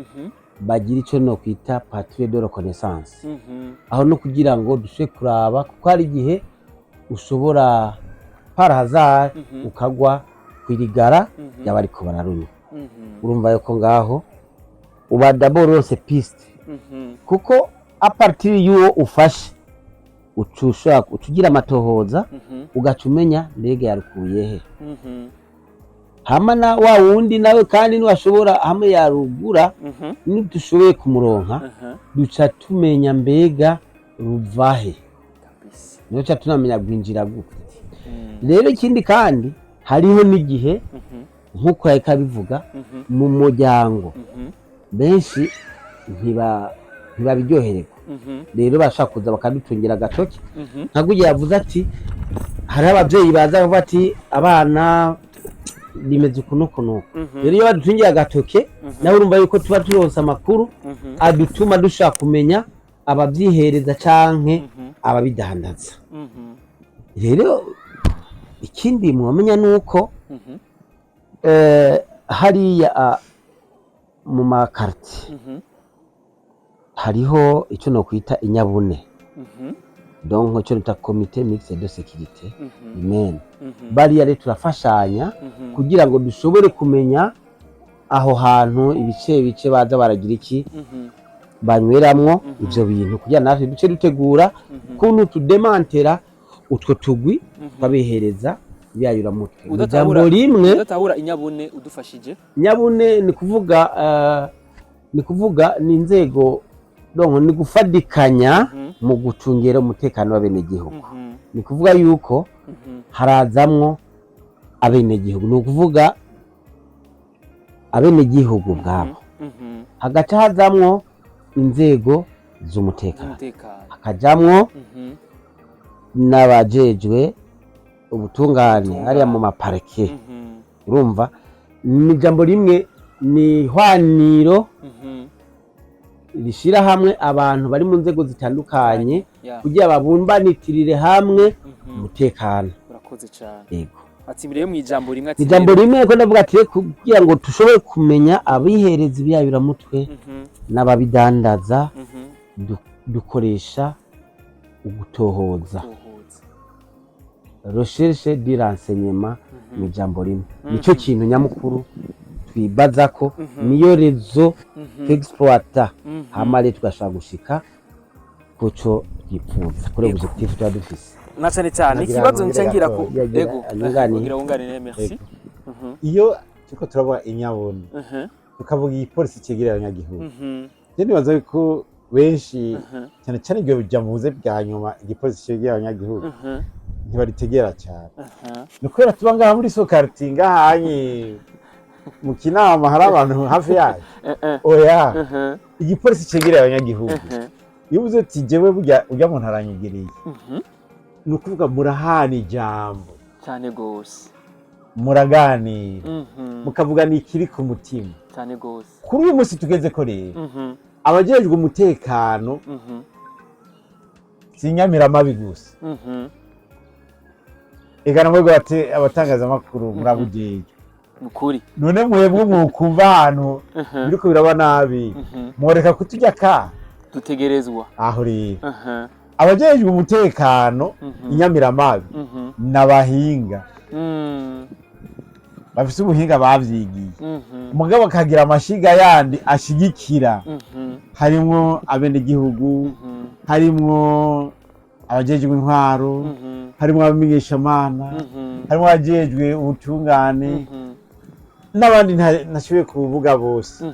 bagira icyo no kwita patrouille de reconnaissance, aho no kugira ngo dushobore kuraba, kuko hari igihe ushobora par hasard ukagwa kwirigara y'abariko bararunywa. Urumva yuko ngaho uba d'abord uronse piste, kuko à partir y'uwo ufashe uca ushobora uca ugira amatohoza, ugaca umenya mbega yarukuye he. Hama na wa wundi nawe kandi niwashobora hamwe yarugura, nidushoboye kumuronka, duca tumenya mbega ruvahe. Kabisa. Niho duca tunamenya rwinjira gute. Rero ikindi kandi, hariho n'igihe, nk'uko yariko abivuga, mu muryango benshi ntibabiryohererwa. Rero bashaka kuza bakadutungira agatoki, nka gutya yavuze ati hariho ababyeyi baza bavuga ati abana bimeze uku n'uku n'uku. Rero iyo badutungiye agatoke, nawe urumva yuko tuba turonse amakuru adutuma dushaka kumenya ababyihereza canke ababidandaza. Rero ikindi mwamenya ni uko hariya mu ma quartiers hariho icyo nokwita inyabune, donc icyo bita comité mixte de sécurité humaine. Bariya rero turafashanya kugira ngo dushobore kumenya aho hantu ibice bice baza baragira iki, banyweramwo ivyo bintu, kugira natwe duce dutegura kuntu tudemantera utwo tugwi twabihereza ibiyayuramutwe. Mu ijambo rimwe, Udatahura inyabune, udufashije. Nyabune ni kuvuga ni inzego, donc ni gufadikanya mu gucungera umutekano w'abenegihugu. Ni kuvuga yuko harazamwo abenegihugu, ni ukuvuga abenegihugu ubwabo, hagaca hazamwo inzego z'umutekano, z'umutekano, hakajamwo n'abajejwe ubutungane hariya mu ma parquets. Urumva, ni ijambo rimwe, ni ihwaniro rishira hamwe abantu bari mu nzego zitandukanye kugira babumbanitirire hamwe umutekano. Urakoze cyane. Yego. Ati mbere mu ijambo rimwe ati Ijambo rimwe ko ndavuga ati kugira ngo dushobore kumenya abihereza ibiyayuramutwe n'ababidandaza, dukoresha ugutohoza, Tohoza. recherche du renseignement. Mu ijambo rimwe, nicyo kintu nyamukuru twibaza ko niyo réseau twexploita, hama rero tugashobora gushika kuco twipfuza, kuri objectif tuba dufise. Na cyane cyane Nagira ikibazo nongere nca ngira ko gatoya. Yagira ego anyunganire. Kugira wunganire, merci. Ego. Iyo turiko turavuga inyabune, tukavuga igipolisi cegereye abanyagihugu, je nibaza yuko benshi, cyane cyane ibyo jambo uvuze bwa nyuma, igipolisi cegereye abanyagihugu, Ntibaritegera cyane. Ni kubera tuba ngaha muri sous-quartier, ngahanye mu Kinama, hari abantu hafi yayo. Oya, igipolisi cegereye abanyagihugu, iyo uvuze uti jewe burya urya muntu aranyegereye, ni ukuvuga murahana ijambo. Cyane gose. Muraganira, mukavugana ikiri ku mutima. Cyane gose. Kuri uyu munsi tugeze ko rero, abajejwe umutekano si inyamiramabi gusa. Ega namwe abatangazamakuru murabujejwe. Nukuri. None mwebwe mwokumva ahantu biriko biraba nabi, mworeka kuturya ka? Dutegerezwa. Aho rero, abajejwe umutekano, inyamiramabi, n'abahinga bafise ubuhinga bavyigiye, mugabo bakagira amashiga yandi ashigikira, harimwo abenegihugu, harimwo abajejwe intwaro, harimwo abamenyeshamana, harimwo abajejwe ubutungane n'abandi ntashoboye kuvuga bose.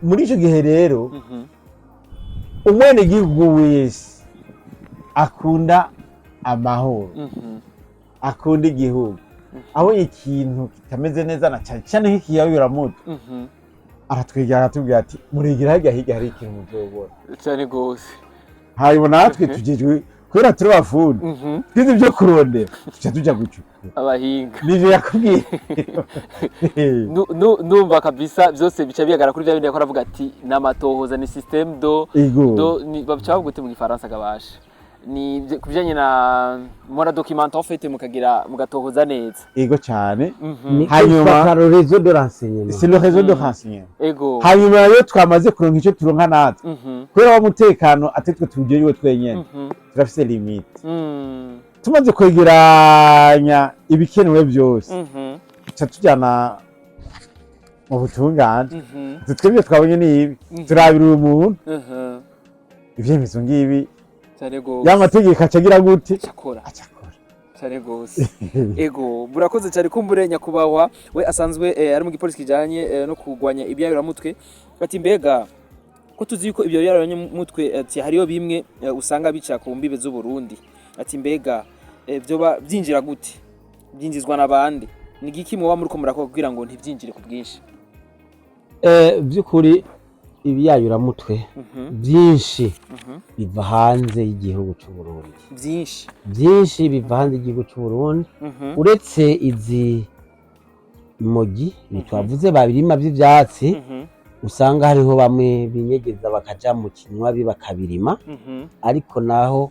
Muri ico gihe rero, umwenegihugu wese akunda amahoro, akunda igihugu, abonye ikintu kitameze neza, na cyane cyane nk'ikiyayuramutwe, aratwegera akatubwira ati: "Muregera hirya, hirya hari ikintu muzobona." Cyane gose. Hanyuma natwe tujejwe, kubera turi abafundi, twize ibyo kurondera, tuca tuja gucukura. Abahinga. Nivyo yakubwiye. Ndumva kabisa byose bica bihagarara kuri bya bindi yakora, avuga ati n'amatohoza, ni système do Ego. Do ni baca bavuga gute mu gifaransa gabasha, ni ku bijanye na mora document, en fait mukagira mugatohoza neza. Ego cyane. Ni Hanyuma- le réseau de renseignement. C'est le réseau de renseignement. Ego. Hanyuma rero twamaze kuronka ico turonka natwe, kubera wa mutekano atari twe tuwujejwe twenyene, turafise limite. Tumaze kwegeranya ibikenewe byose, tuca tujyana mu butungane. Twebwe twabonye ni ibi, turabira uyu muntu, ivyemezo ngibi. Cyane gose. Ya mategeko aca agira gute? Cyakora. Aca akora. Cyane gose. Ego, murakoze cyane. Kumbure nyakubahwa we asanzwe ari mu gipolisi kijanye no kurwanya ibyayuramutwe, ati mbega ko tuzi yuko ibyo byayuramutwe, ati hariyo bimwe usanga bica ku mbibe z'u Burundi, ati mbega byoba byinjira gute, byinjizwa n'abandi, ni giki muba muriko murakora kugira ngo ntibyinjire ku bwinshi? By'ukuri ibiyayuramutwe byinshi biva hanze y'igihugu cy'u Burundi. Byinshi. Byinshi biva hanze y'igihugu cy'u Burundi. Uretse izi mogi twavuze babirima by'ibyatsi, usanga hariho bamwe binyegeza bakaja mu kinywabi bakabirima, ariko naho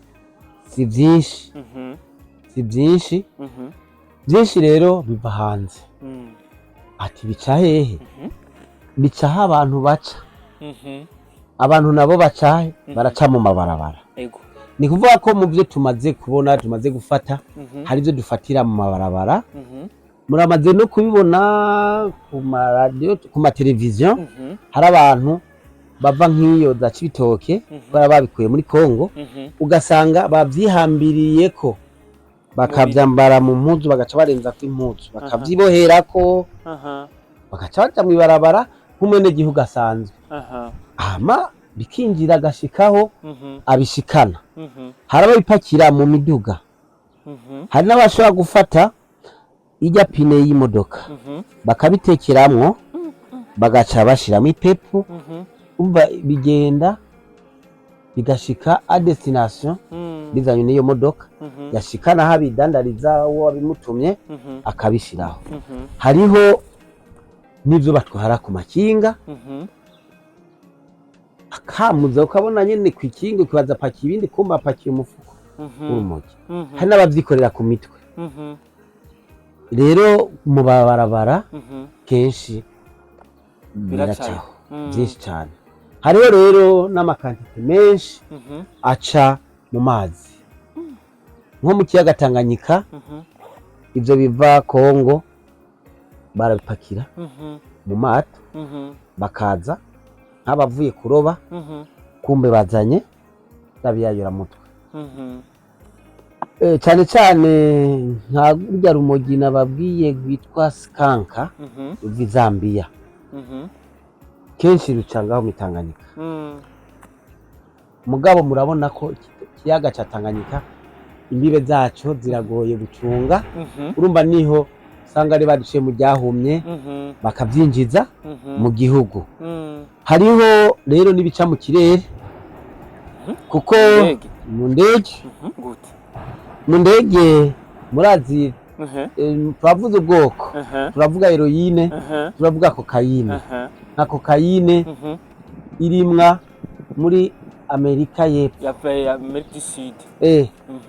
si byinshi, si byinshi. Byinshi rero biva hanze. Ati bica hehe? Bica aho abantu baca. Abantu nabo baca he? Baraca mu mabarabara. Ni kuvuga ko mu byo tumaze kubona, tumaze gufata, hari ibyo dufatira mu mabarabara. Muramaze no kubibona ku maradiyo, ku mateleviziyo, hari abantu bava nk'iyo za Cibitoke, bara babikuye muri Kongo, ugasanga bavyihambiriyeko, bakavyambara mu mpuzu, bagaca barenzako impuzu, bakavyiboherako, bagaca baja mw'ibarabara nk'umwenegihugu asanzwe, hama bikinjira agashikaho abishikana. Hari ababipakira mu miduga, hari n'abashobora gufata ijya pine y'imodoka, bakabitekeramwo, bagaca bashiramwo ipepu. Umva, bigenda bigashika à destination, bizanywe n'iyo modoka, yashikana aho abidandariza, uwo wabimutumye akabishiraho. Hariho n'ivyo batwara ku makinga, akamuza ukabona nyene kw'ikinga, ukibaza apakiye ibindi, kumba apakiye umufuko w'urumogi. Hari n'abavyikorera ku mitwe. Rero mu mabarabara kenshi biracaho byinshi cyane. Hariho rero n'ama quantités menshi aca mu mazi, nko mu kiyaga Tanganyika. Ibyo biva Kongo barabipakira mu mato, bakaza nk'abavuye kuroba, kumbe bazanye mutwe. Cyane cyane nka rurya rumogi nababwiye rwitwa skanka, ruva i Zambia, kenshi ruca ngaho mu Tanganyika. Mugabo murabona ko ikiyaga ca Tanganyika Imbibe zaco ziragoye gucunga. Urumva niho usanga ari baduciye mu ryahumye, bakavyinjiza mu gihugu. Hariho rero n'ibica mu kirere, kuko Indege. mu ndege. Gute? Mu ndege, murazi, turavuze ubwoko, turavuga héroïne, turavuga cocaïne. Nka cocaïne irimwa muri Amerika y'Epfo. Ya Amérique du Sud.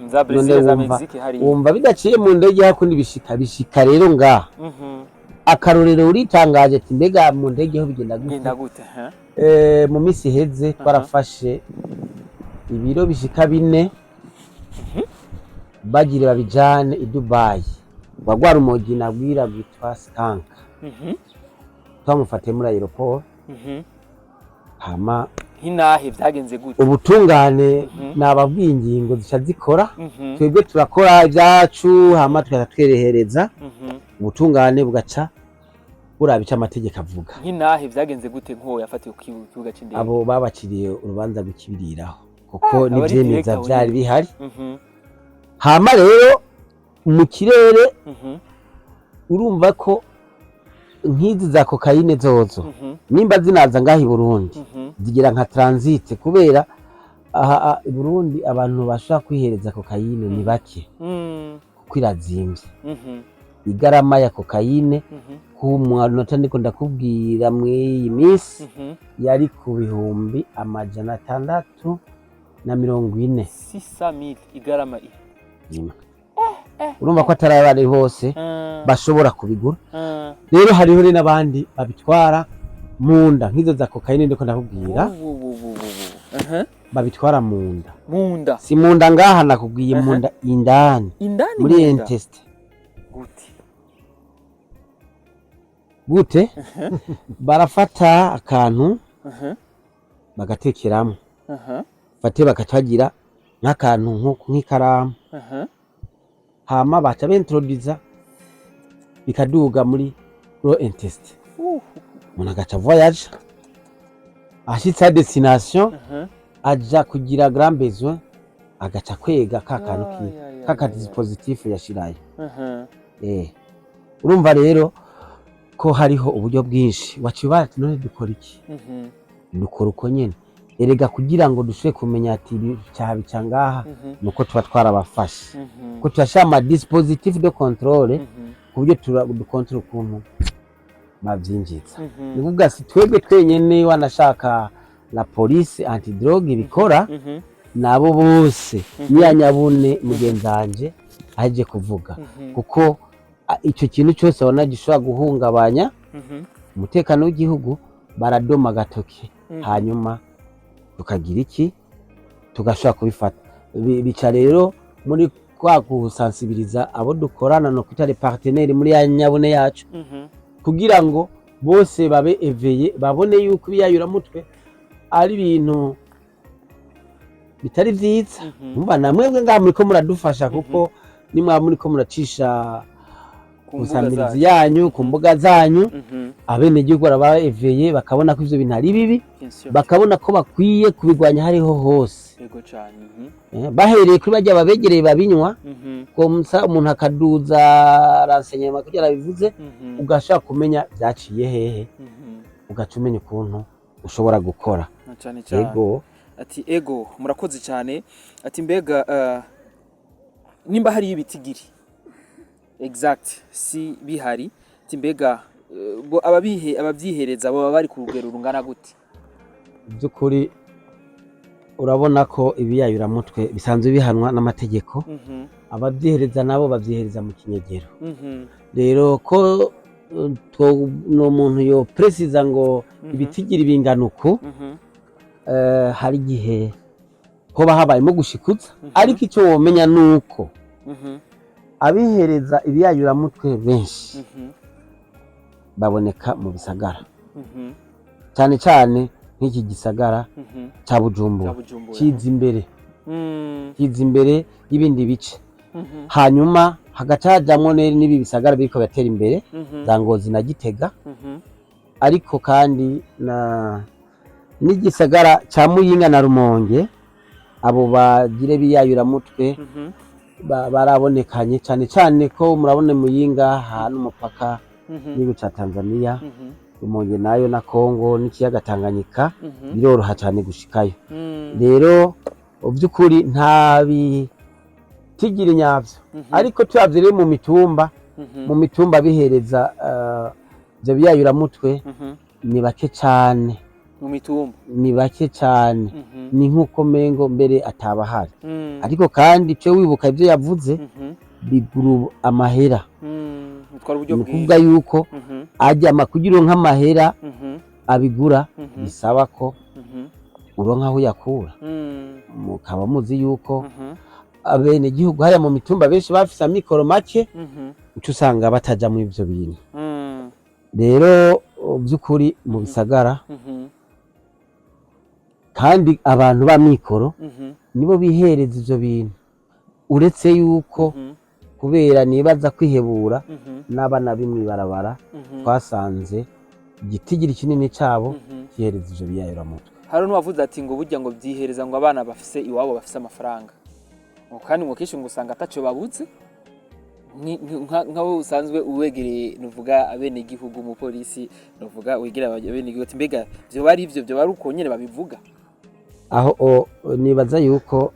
Za None Brazil, za wumva Mexique hari. Wumva bidaciye mu ndege hakundi bishika rero ngaha. Akarorero, uritangaje ati: "Mbega mu ndege ho bigenda gute?" Genda gute? Mu minsi iheze twarafashe ibiro bishika 4, bagire babijane i Dubai. Wagwara urumogi nabwira rwitwa skunk. Twamufatiye muri aéroport. Hama Nk'inahe vyagenze gute? Ubutungane, nababwiye, ingingo zica zikora. Twebwe turakora ibyacu, hama tugaca twerehereza, ubutungane bugaca buraba ico amategeko avuga. Nk'inahe vyagenze gute, nk'uwo yafatiwe ku kibuga c'indege? Abo babaciriye urubanza rw'ikibiriraho, kuko Aba ari n'ivyemeza director. vyari bihari. Hama rero mu kirere, urumva ko nk'izi za cocaïne zozo, nimba zinaza ngaha i Burundi, zigira nka transit, kubera aha i Burundi abantu bashobora kwihereza cocaïne ni bake, kuko irazimvye. Igarama ya cocaïne ku mwanota ndiko ndakubwira mw'iyi minsi yari ku 640,000. 600,000 igarama i. Imwe. Urumva ko atari abari bose bashobora kubigura. Rero hariho rero n'abandi babitwara mu nda, nk'izo za cocaïne ndiko ndakubwira. Wu, wu, wu, wu, wu. Babitwara mu nda. Mu nda? Si mu nda ngaha, nakubwiye mu nda indani. Indani. Muri mu nda. Intestin. Gute? Gute? Barafata akantu bagatekeramo, fate bakacagira nk'akantu nk'ikaramu, hama baca bentrodiza bikaduga muri gros intestin. Umuntu agaca voyage, ashitse à destination, aja kugira grand besoin, agaca kwega ka kantu Ay, ay, ay, kaka ay, ay. dispositif yashirayo. Urumva rero ko hariho uburyo bwinshi. Waciye bati: "None dukora iki?" Dukora uko nyene erega, kugira ngo dushobore kumenya ati ibi cyaha bica ngaha, nuko tuba twarabafashe, ko turashira ama dispositif de contrôle, ku buryo dukontorora ukuntu bavyinjiza. Ni kuvuga si twebwe twenyene, wanashaka la police antidrogue ibikora, nabo bose, niya nyabune mugenzanje aheje kuvuga, kuko ico kintu cyose babona gishobora guhungabanya umutekano w'igihugu, baradoma agatoki, hanyuma tukagira iki, tugashobora kubifata. Bica rero muri kwa gusansibiriza abo dukorana, no kwita les partenaires muri ya nyabune yacu, kugira ngo bose babe éveillés, babone yuko ibiyayuramutwe ari ibintu bitari vyiza. Umva, namwebwe ngaha muriko muradufasha, kuko nimwaba muriko muracisha Ku mbuga kusamirizi zacu. yanyu, ku mbuga zanyu, abenegihugu baraba éveillés, bakabona ko ivyo bintu ari bibi, Bien sûr. bakabona ko bakwiye kubirwanya hariho hose. Yego cane. Bahereye kuri barya babegereye babinywa, komsa umuntu akaduza renseignement kugira bivuze, ugashaka kumenya vyaciye hehe, ugaca umenya ukuntu ushobora gukora. Na cane cane. Yego. Ati ego, murakoze cyane. Ati mbega nimba hariyo ibitigiri exact si bihari, ati mbega bo ababihe abavyihereza baba bari ku rugero rungana gute? By'ukuri urabona ko ibiyayuramutwe bisanzwe bihanwa n'amategeko. Ababyihereza nabo babyihereza mu kinyegero. Rero ko no muntu yo presiza ngo ibitigiri bingana uku, hari igihe hoba habayemo gushikutsa, ariko icyo womenya ni uko abihereza ibiyayuramutwe benshi baboneka mu bisagara, cyane cyane nk'iki gisagara cya Bujumbura. Cya Bujumbura. Kiza imbere, kiza imbere y'ibindi bice, hanyuma hagaca hajamwo n'ibi bisagara biriko biratera imbere, za Ngozi na Gitega, ariko kandi na n'igisagara ca Muyinga na Rumonge, abo bagire biyayuramutwe. Barabonekanye cyane cyane ko murabona Muyinga hano umupaka n'igihugu ca Tanzania, Rumonge nayo na Kongo n'ikiyaga Tanganyika, biroroha cyane gushikayo. Rero by'ukuri nta bitigiri nyavyo, ariko turavye rero mu mitumba, mu mitumba bihereza ivyo biyayuramutwe ni bake cane. Mu mitumba? Ni bake cane. Ni nk'uko mengo mbere atabahari. Ariko kandi ico wibuka ivyo yavuze, bigura amahera. Bitwara uburyo Ni bwinshi. ukuvuga yuko ajya kugira uronke amahera abigura, bisaba ko uronka aho uyakura. Mukaba muzi yuko abenegihugu hariya mu mitumba benshi bafise amikoro make, uca usanga bataja muri ivyo bintu. Rero by'ukuri mu bisagara kandi abantu b'amikoro nibo bihereza ivyo bintu, uretse yuko kubera nibaza kwihebura n'abana b'imwibarabara, twasanze igitigiri kinini cabo kihereza ivyo biyayuramutwe. Hari n'uwavuze ati ngo burya ngo byihereza ngo abana bafise iwabo bafise amafaranga, ngo kandi ngo kenshi ngo usanga ataco babuze. Nkawe usanzwe uwegereye, nuvuga abenegihugu, umupolisi nuvuga wegera abenegihugu, ati mbega vyoba ari ivyo, vyoba ari uko nyene babivuga? Aho nibaza yuko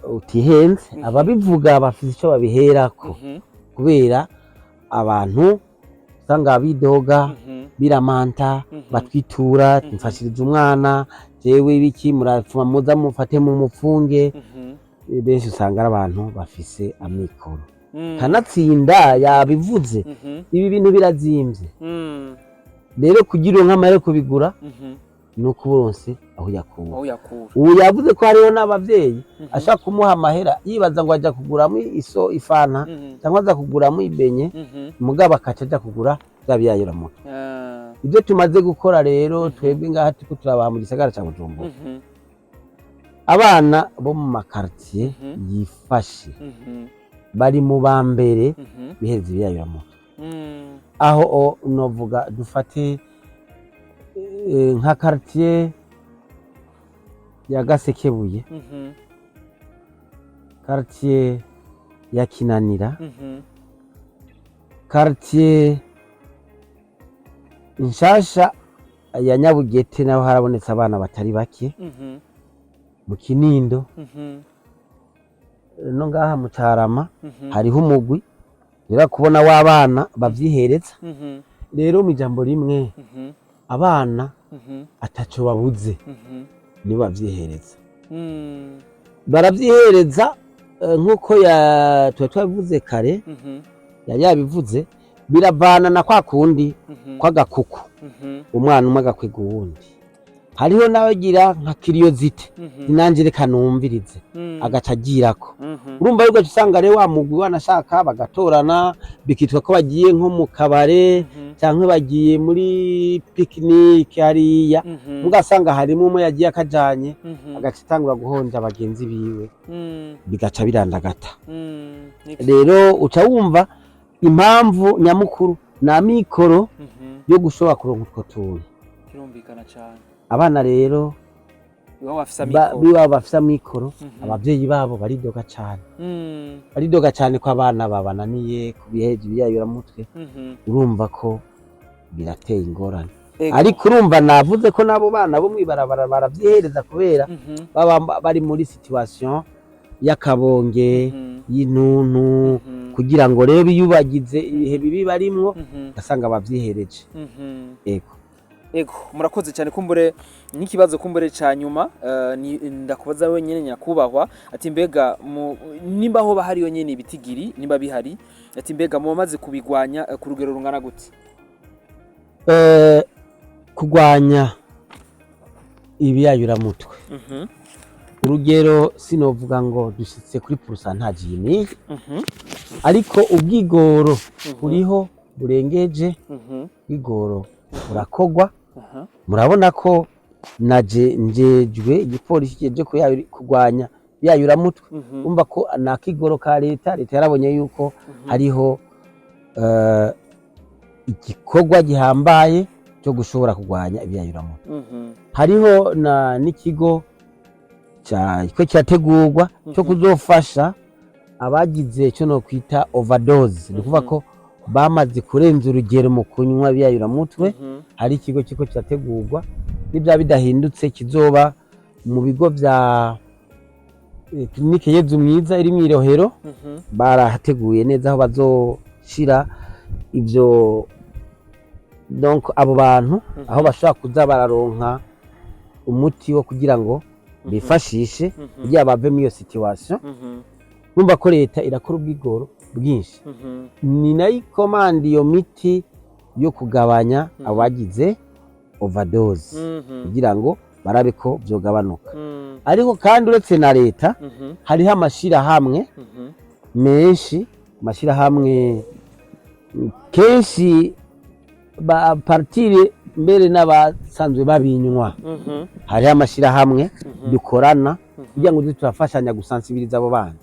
utihenze. Ababivuga bafise ico babiherako, kubera abantu usanga bidoga, biramanta, batwitura, mfashiriza umwana jewe ibiki, murapfuma muza mufate mu mupfunge. Benshi usanga ari abantu bafise amikoro. Kanatsinda yabivuze, ibi bintu birazimvye. Rero kugira uronke amahera yo kubigura, ni uko uburonse aho uyakura. Aho yakura. Ubu yavuze ko hariho n'abavyeyi ashaka kumuha amahera yibaza ngo aja kuguramo iso ifanta cyangwa aza kuguramo ibenye, mugabo akaca aja kugura vya biyayuramutwe. Ibyo tumaze gukora rero twebwe ngaha turiko turabaha mu gisagara ca Bujumbura, abana bo mu ma quartier yifashe bari mu ba mbere bihereza ibiyayuramutwe. Aho novuga dufate nka quartier ya Gasekebuye, quartier ya Kinanira, quartier nshasha ya Nyabugete, naho harabonetse abana batari bake, mu Kinindo, no ngaha mu Carama hariho umugwi rero kubona w'abana bavyihereza. Rero mu ijambo rimwe, abana ataco babuze nibo bavyihereza. Baravyihereza, nk'uko tuba twabivuze kare, yari yabivuze, biravana na kwa kundi kw'agakuku, umwana umwe agakwega uwundi. Hariho n'abagira nka curiosité, nanjye reka numvirize, agaca agirako. Urumva yuko usanga rero wa mugwi wanashaka bagatorana, bikitwa ko bagiye nko mu kabare cyangwa bagiye muri pique-nique hariya, mugasanga harimo umwe yagiye akajanye, agaca atangura guhonja bagenzi biwe, bigaca birandagata. Rero uca wumva impamvu nyamukuru ni amikoro yo gushobora kuronka utwo tuntu. Kirumvikana cyane. Abana rero iwabo bafise amikoro. Biwabo bafise amikoro, abavyeyi babo baridoga cane. Baridoga cane ko abana babananiye ku biheje ibiyayuramutwe. Urumva ko birateye ingorane. Ariko urumva navuze ko n'abo bana bo mw'ibarabara baravyihereza kubera baba bari muri situation y'akabonge, y'intuntu, kugira ngo rero biyubagize ibihe bibi barimwo, ugasanga bavyihereje. Ego. Ego, murakoze cyane. Kumbure n'ikibazo kumbure ca nyuma, ni ndakubaza wenyene nyakubahwa, ati mbega nimba hoba hariyo nyene ibitigiri, nimba bihari, ati mbega mu bamaze kubigwanya ku rugero rungana gute? Kugwanya ibiyayuramutwe, urugero sinovuga ngo dushitse kuri pourcentage iyi n'iyi, ariko ubwigoro buriho burengeje. Ubwigoro burakogwa. Murabona ko naje njejwe igipolisi kijeje kugwanya ibiyayuramutwe. Umva ko nakigoro ka leta. Leta yarabonye yuko hariho igikorwa gihambaye cyo gushobora kugwanya ibiyayuramutwe. Hariho na n'ikigo ko kirategurwa cyo kuzofasha Abagize icyo no kwita overdose, ni ukuvuga ko bamaze kurenza urugero mu kunywa ibiyayuramutwe, hari ikigo kiko kirategurwa, n'ibyaba bidahindutse kizoba mu bigo bya clinique Yezu Mwiza iri mu Irohero. Barahateguye neza aho bazoshira ivyo, donc abo bantu aho bashobora kuza bararonka umuti wo kugira ngo bifashishe kugira bave muri iyo situation. Numva ko leta irakora ubwigoro bwinshi, ni nayo ikomanda iyo miti yo kugabanya abagize overdose kugira ngo barabe ko vyogabanuka. Ariko kandi uretse na leta, hariho amashirahamwe menshi, amashirahamwe kenshi ba partire mbere n'abasanzwe babinywa. Hariho amashirahamwe dukorana kugira ngo tuze turafashanya gusansibiriza abo bana,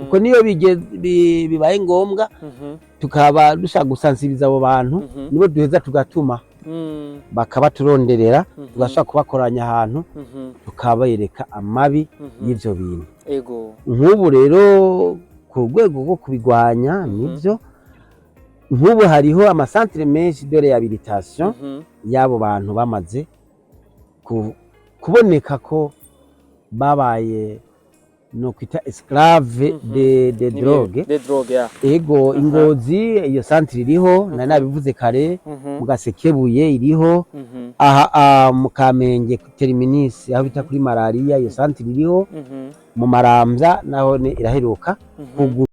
kuko niyo bibaye ngombwa tukaba dushaka gusansibiriza abo bantu, nibo duheza tugatuma bakabaturonderera, tugashobora kubakoranya ahantu, tukabereka amabi y'ivyo bintu. Nk'ubu rero ku rwego rwo kubigwanya, nivyo, nk'ubu hariho ama centres menshi de réhabilitation y'abo bantu bamaze kuboneka ko babaye no kwita esclave de drogue. De drogue, ya. Ego, Ingozi iyo centre iriho, nari nabivuze kare. Mu Gasekebuye iriho. Aha mu Kamenge ku terminus aho bita kuri malaria, iyo centre iriho. Mu Maramvya naho iraheruka kugura.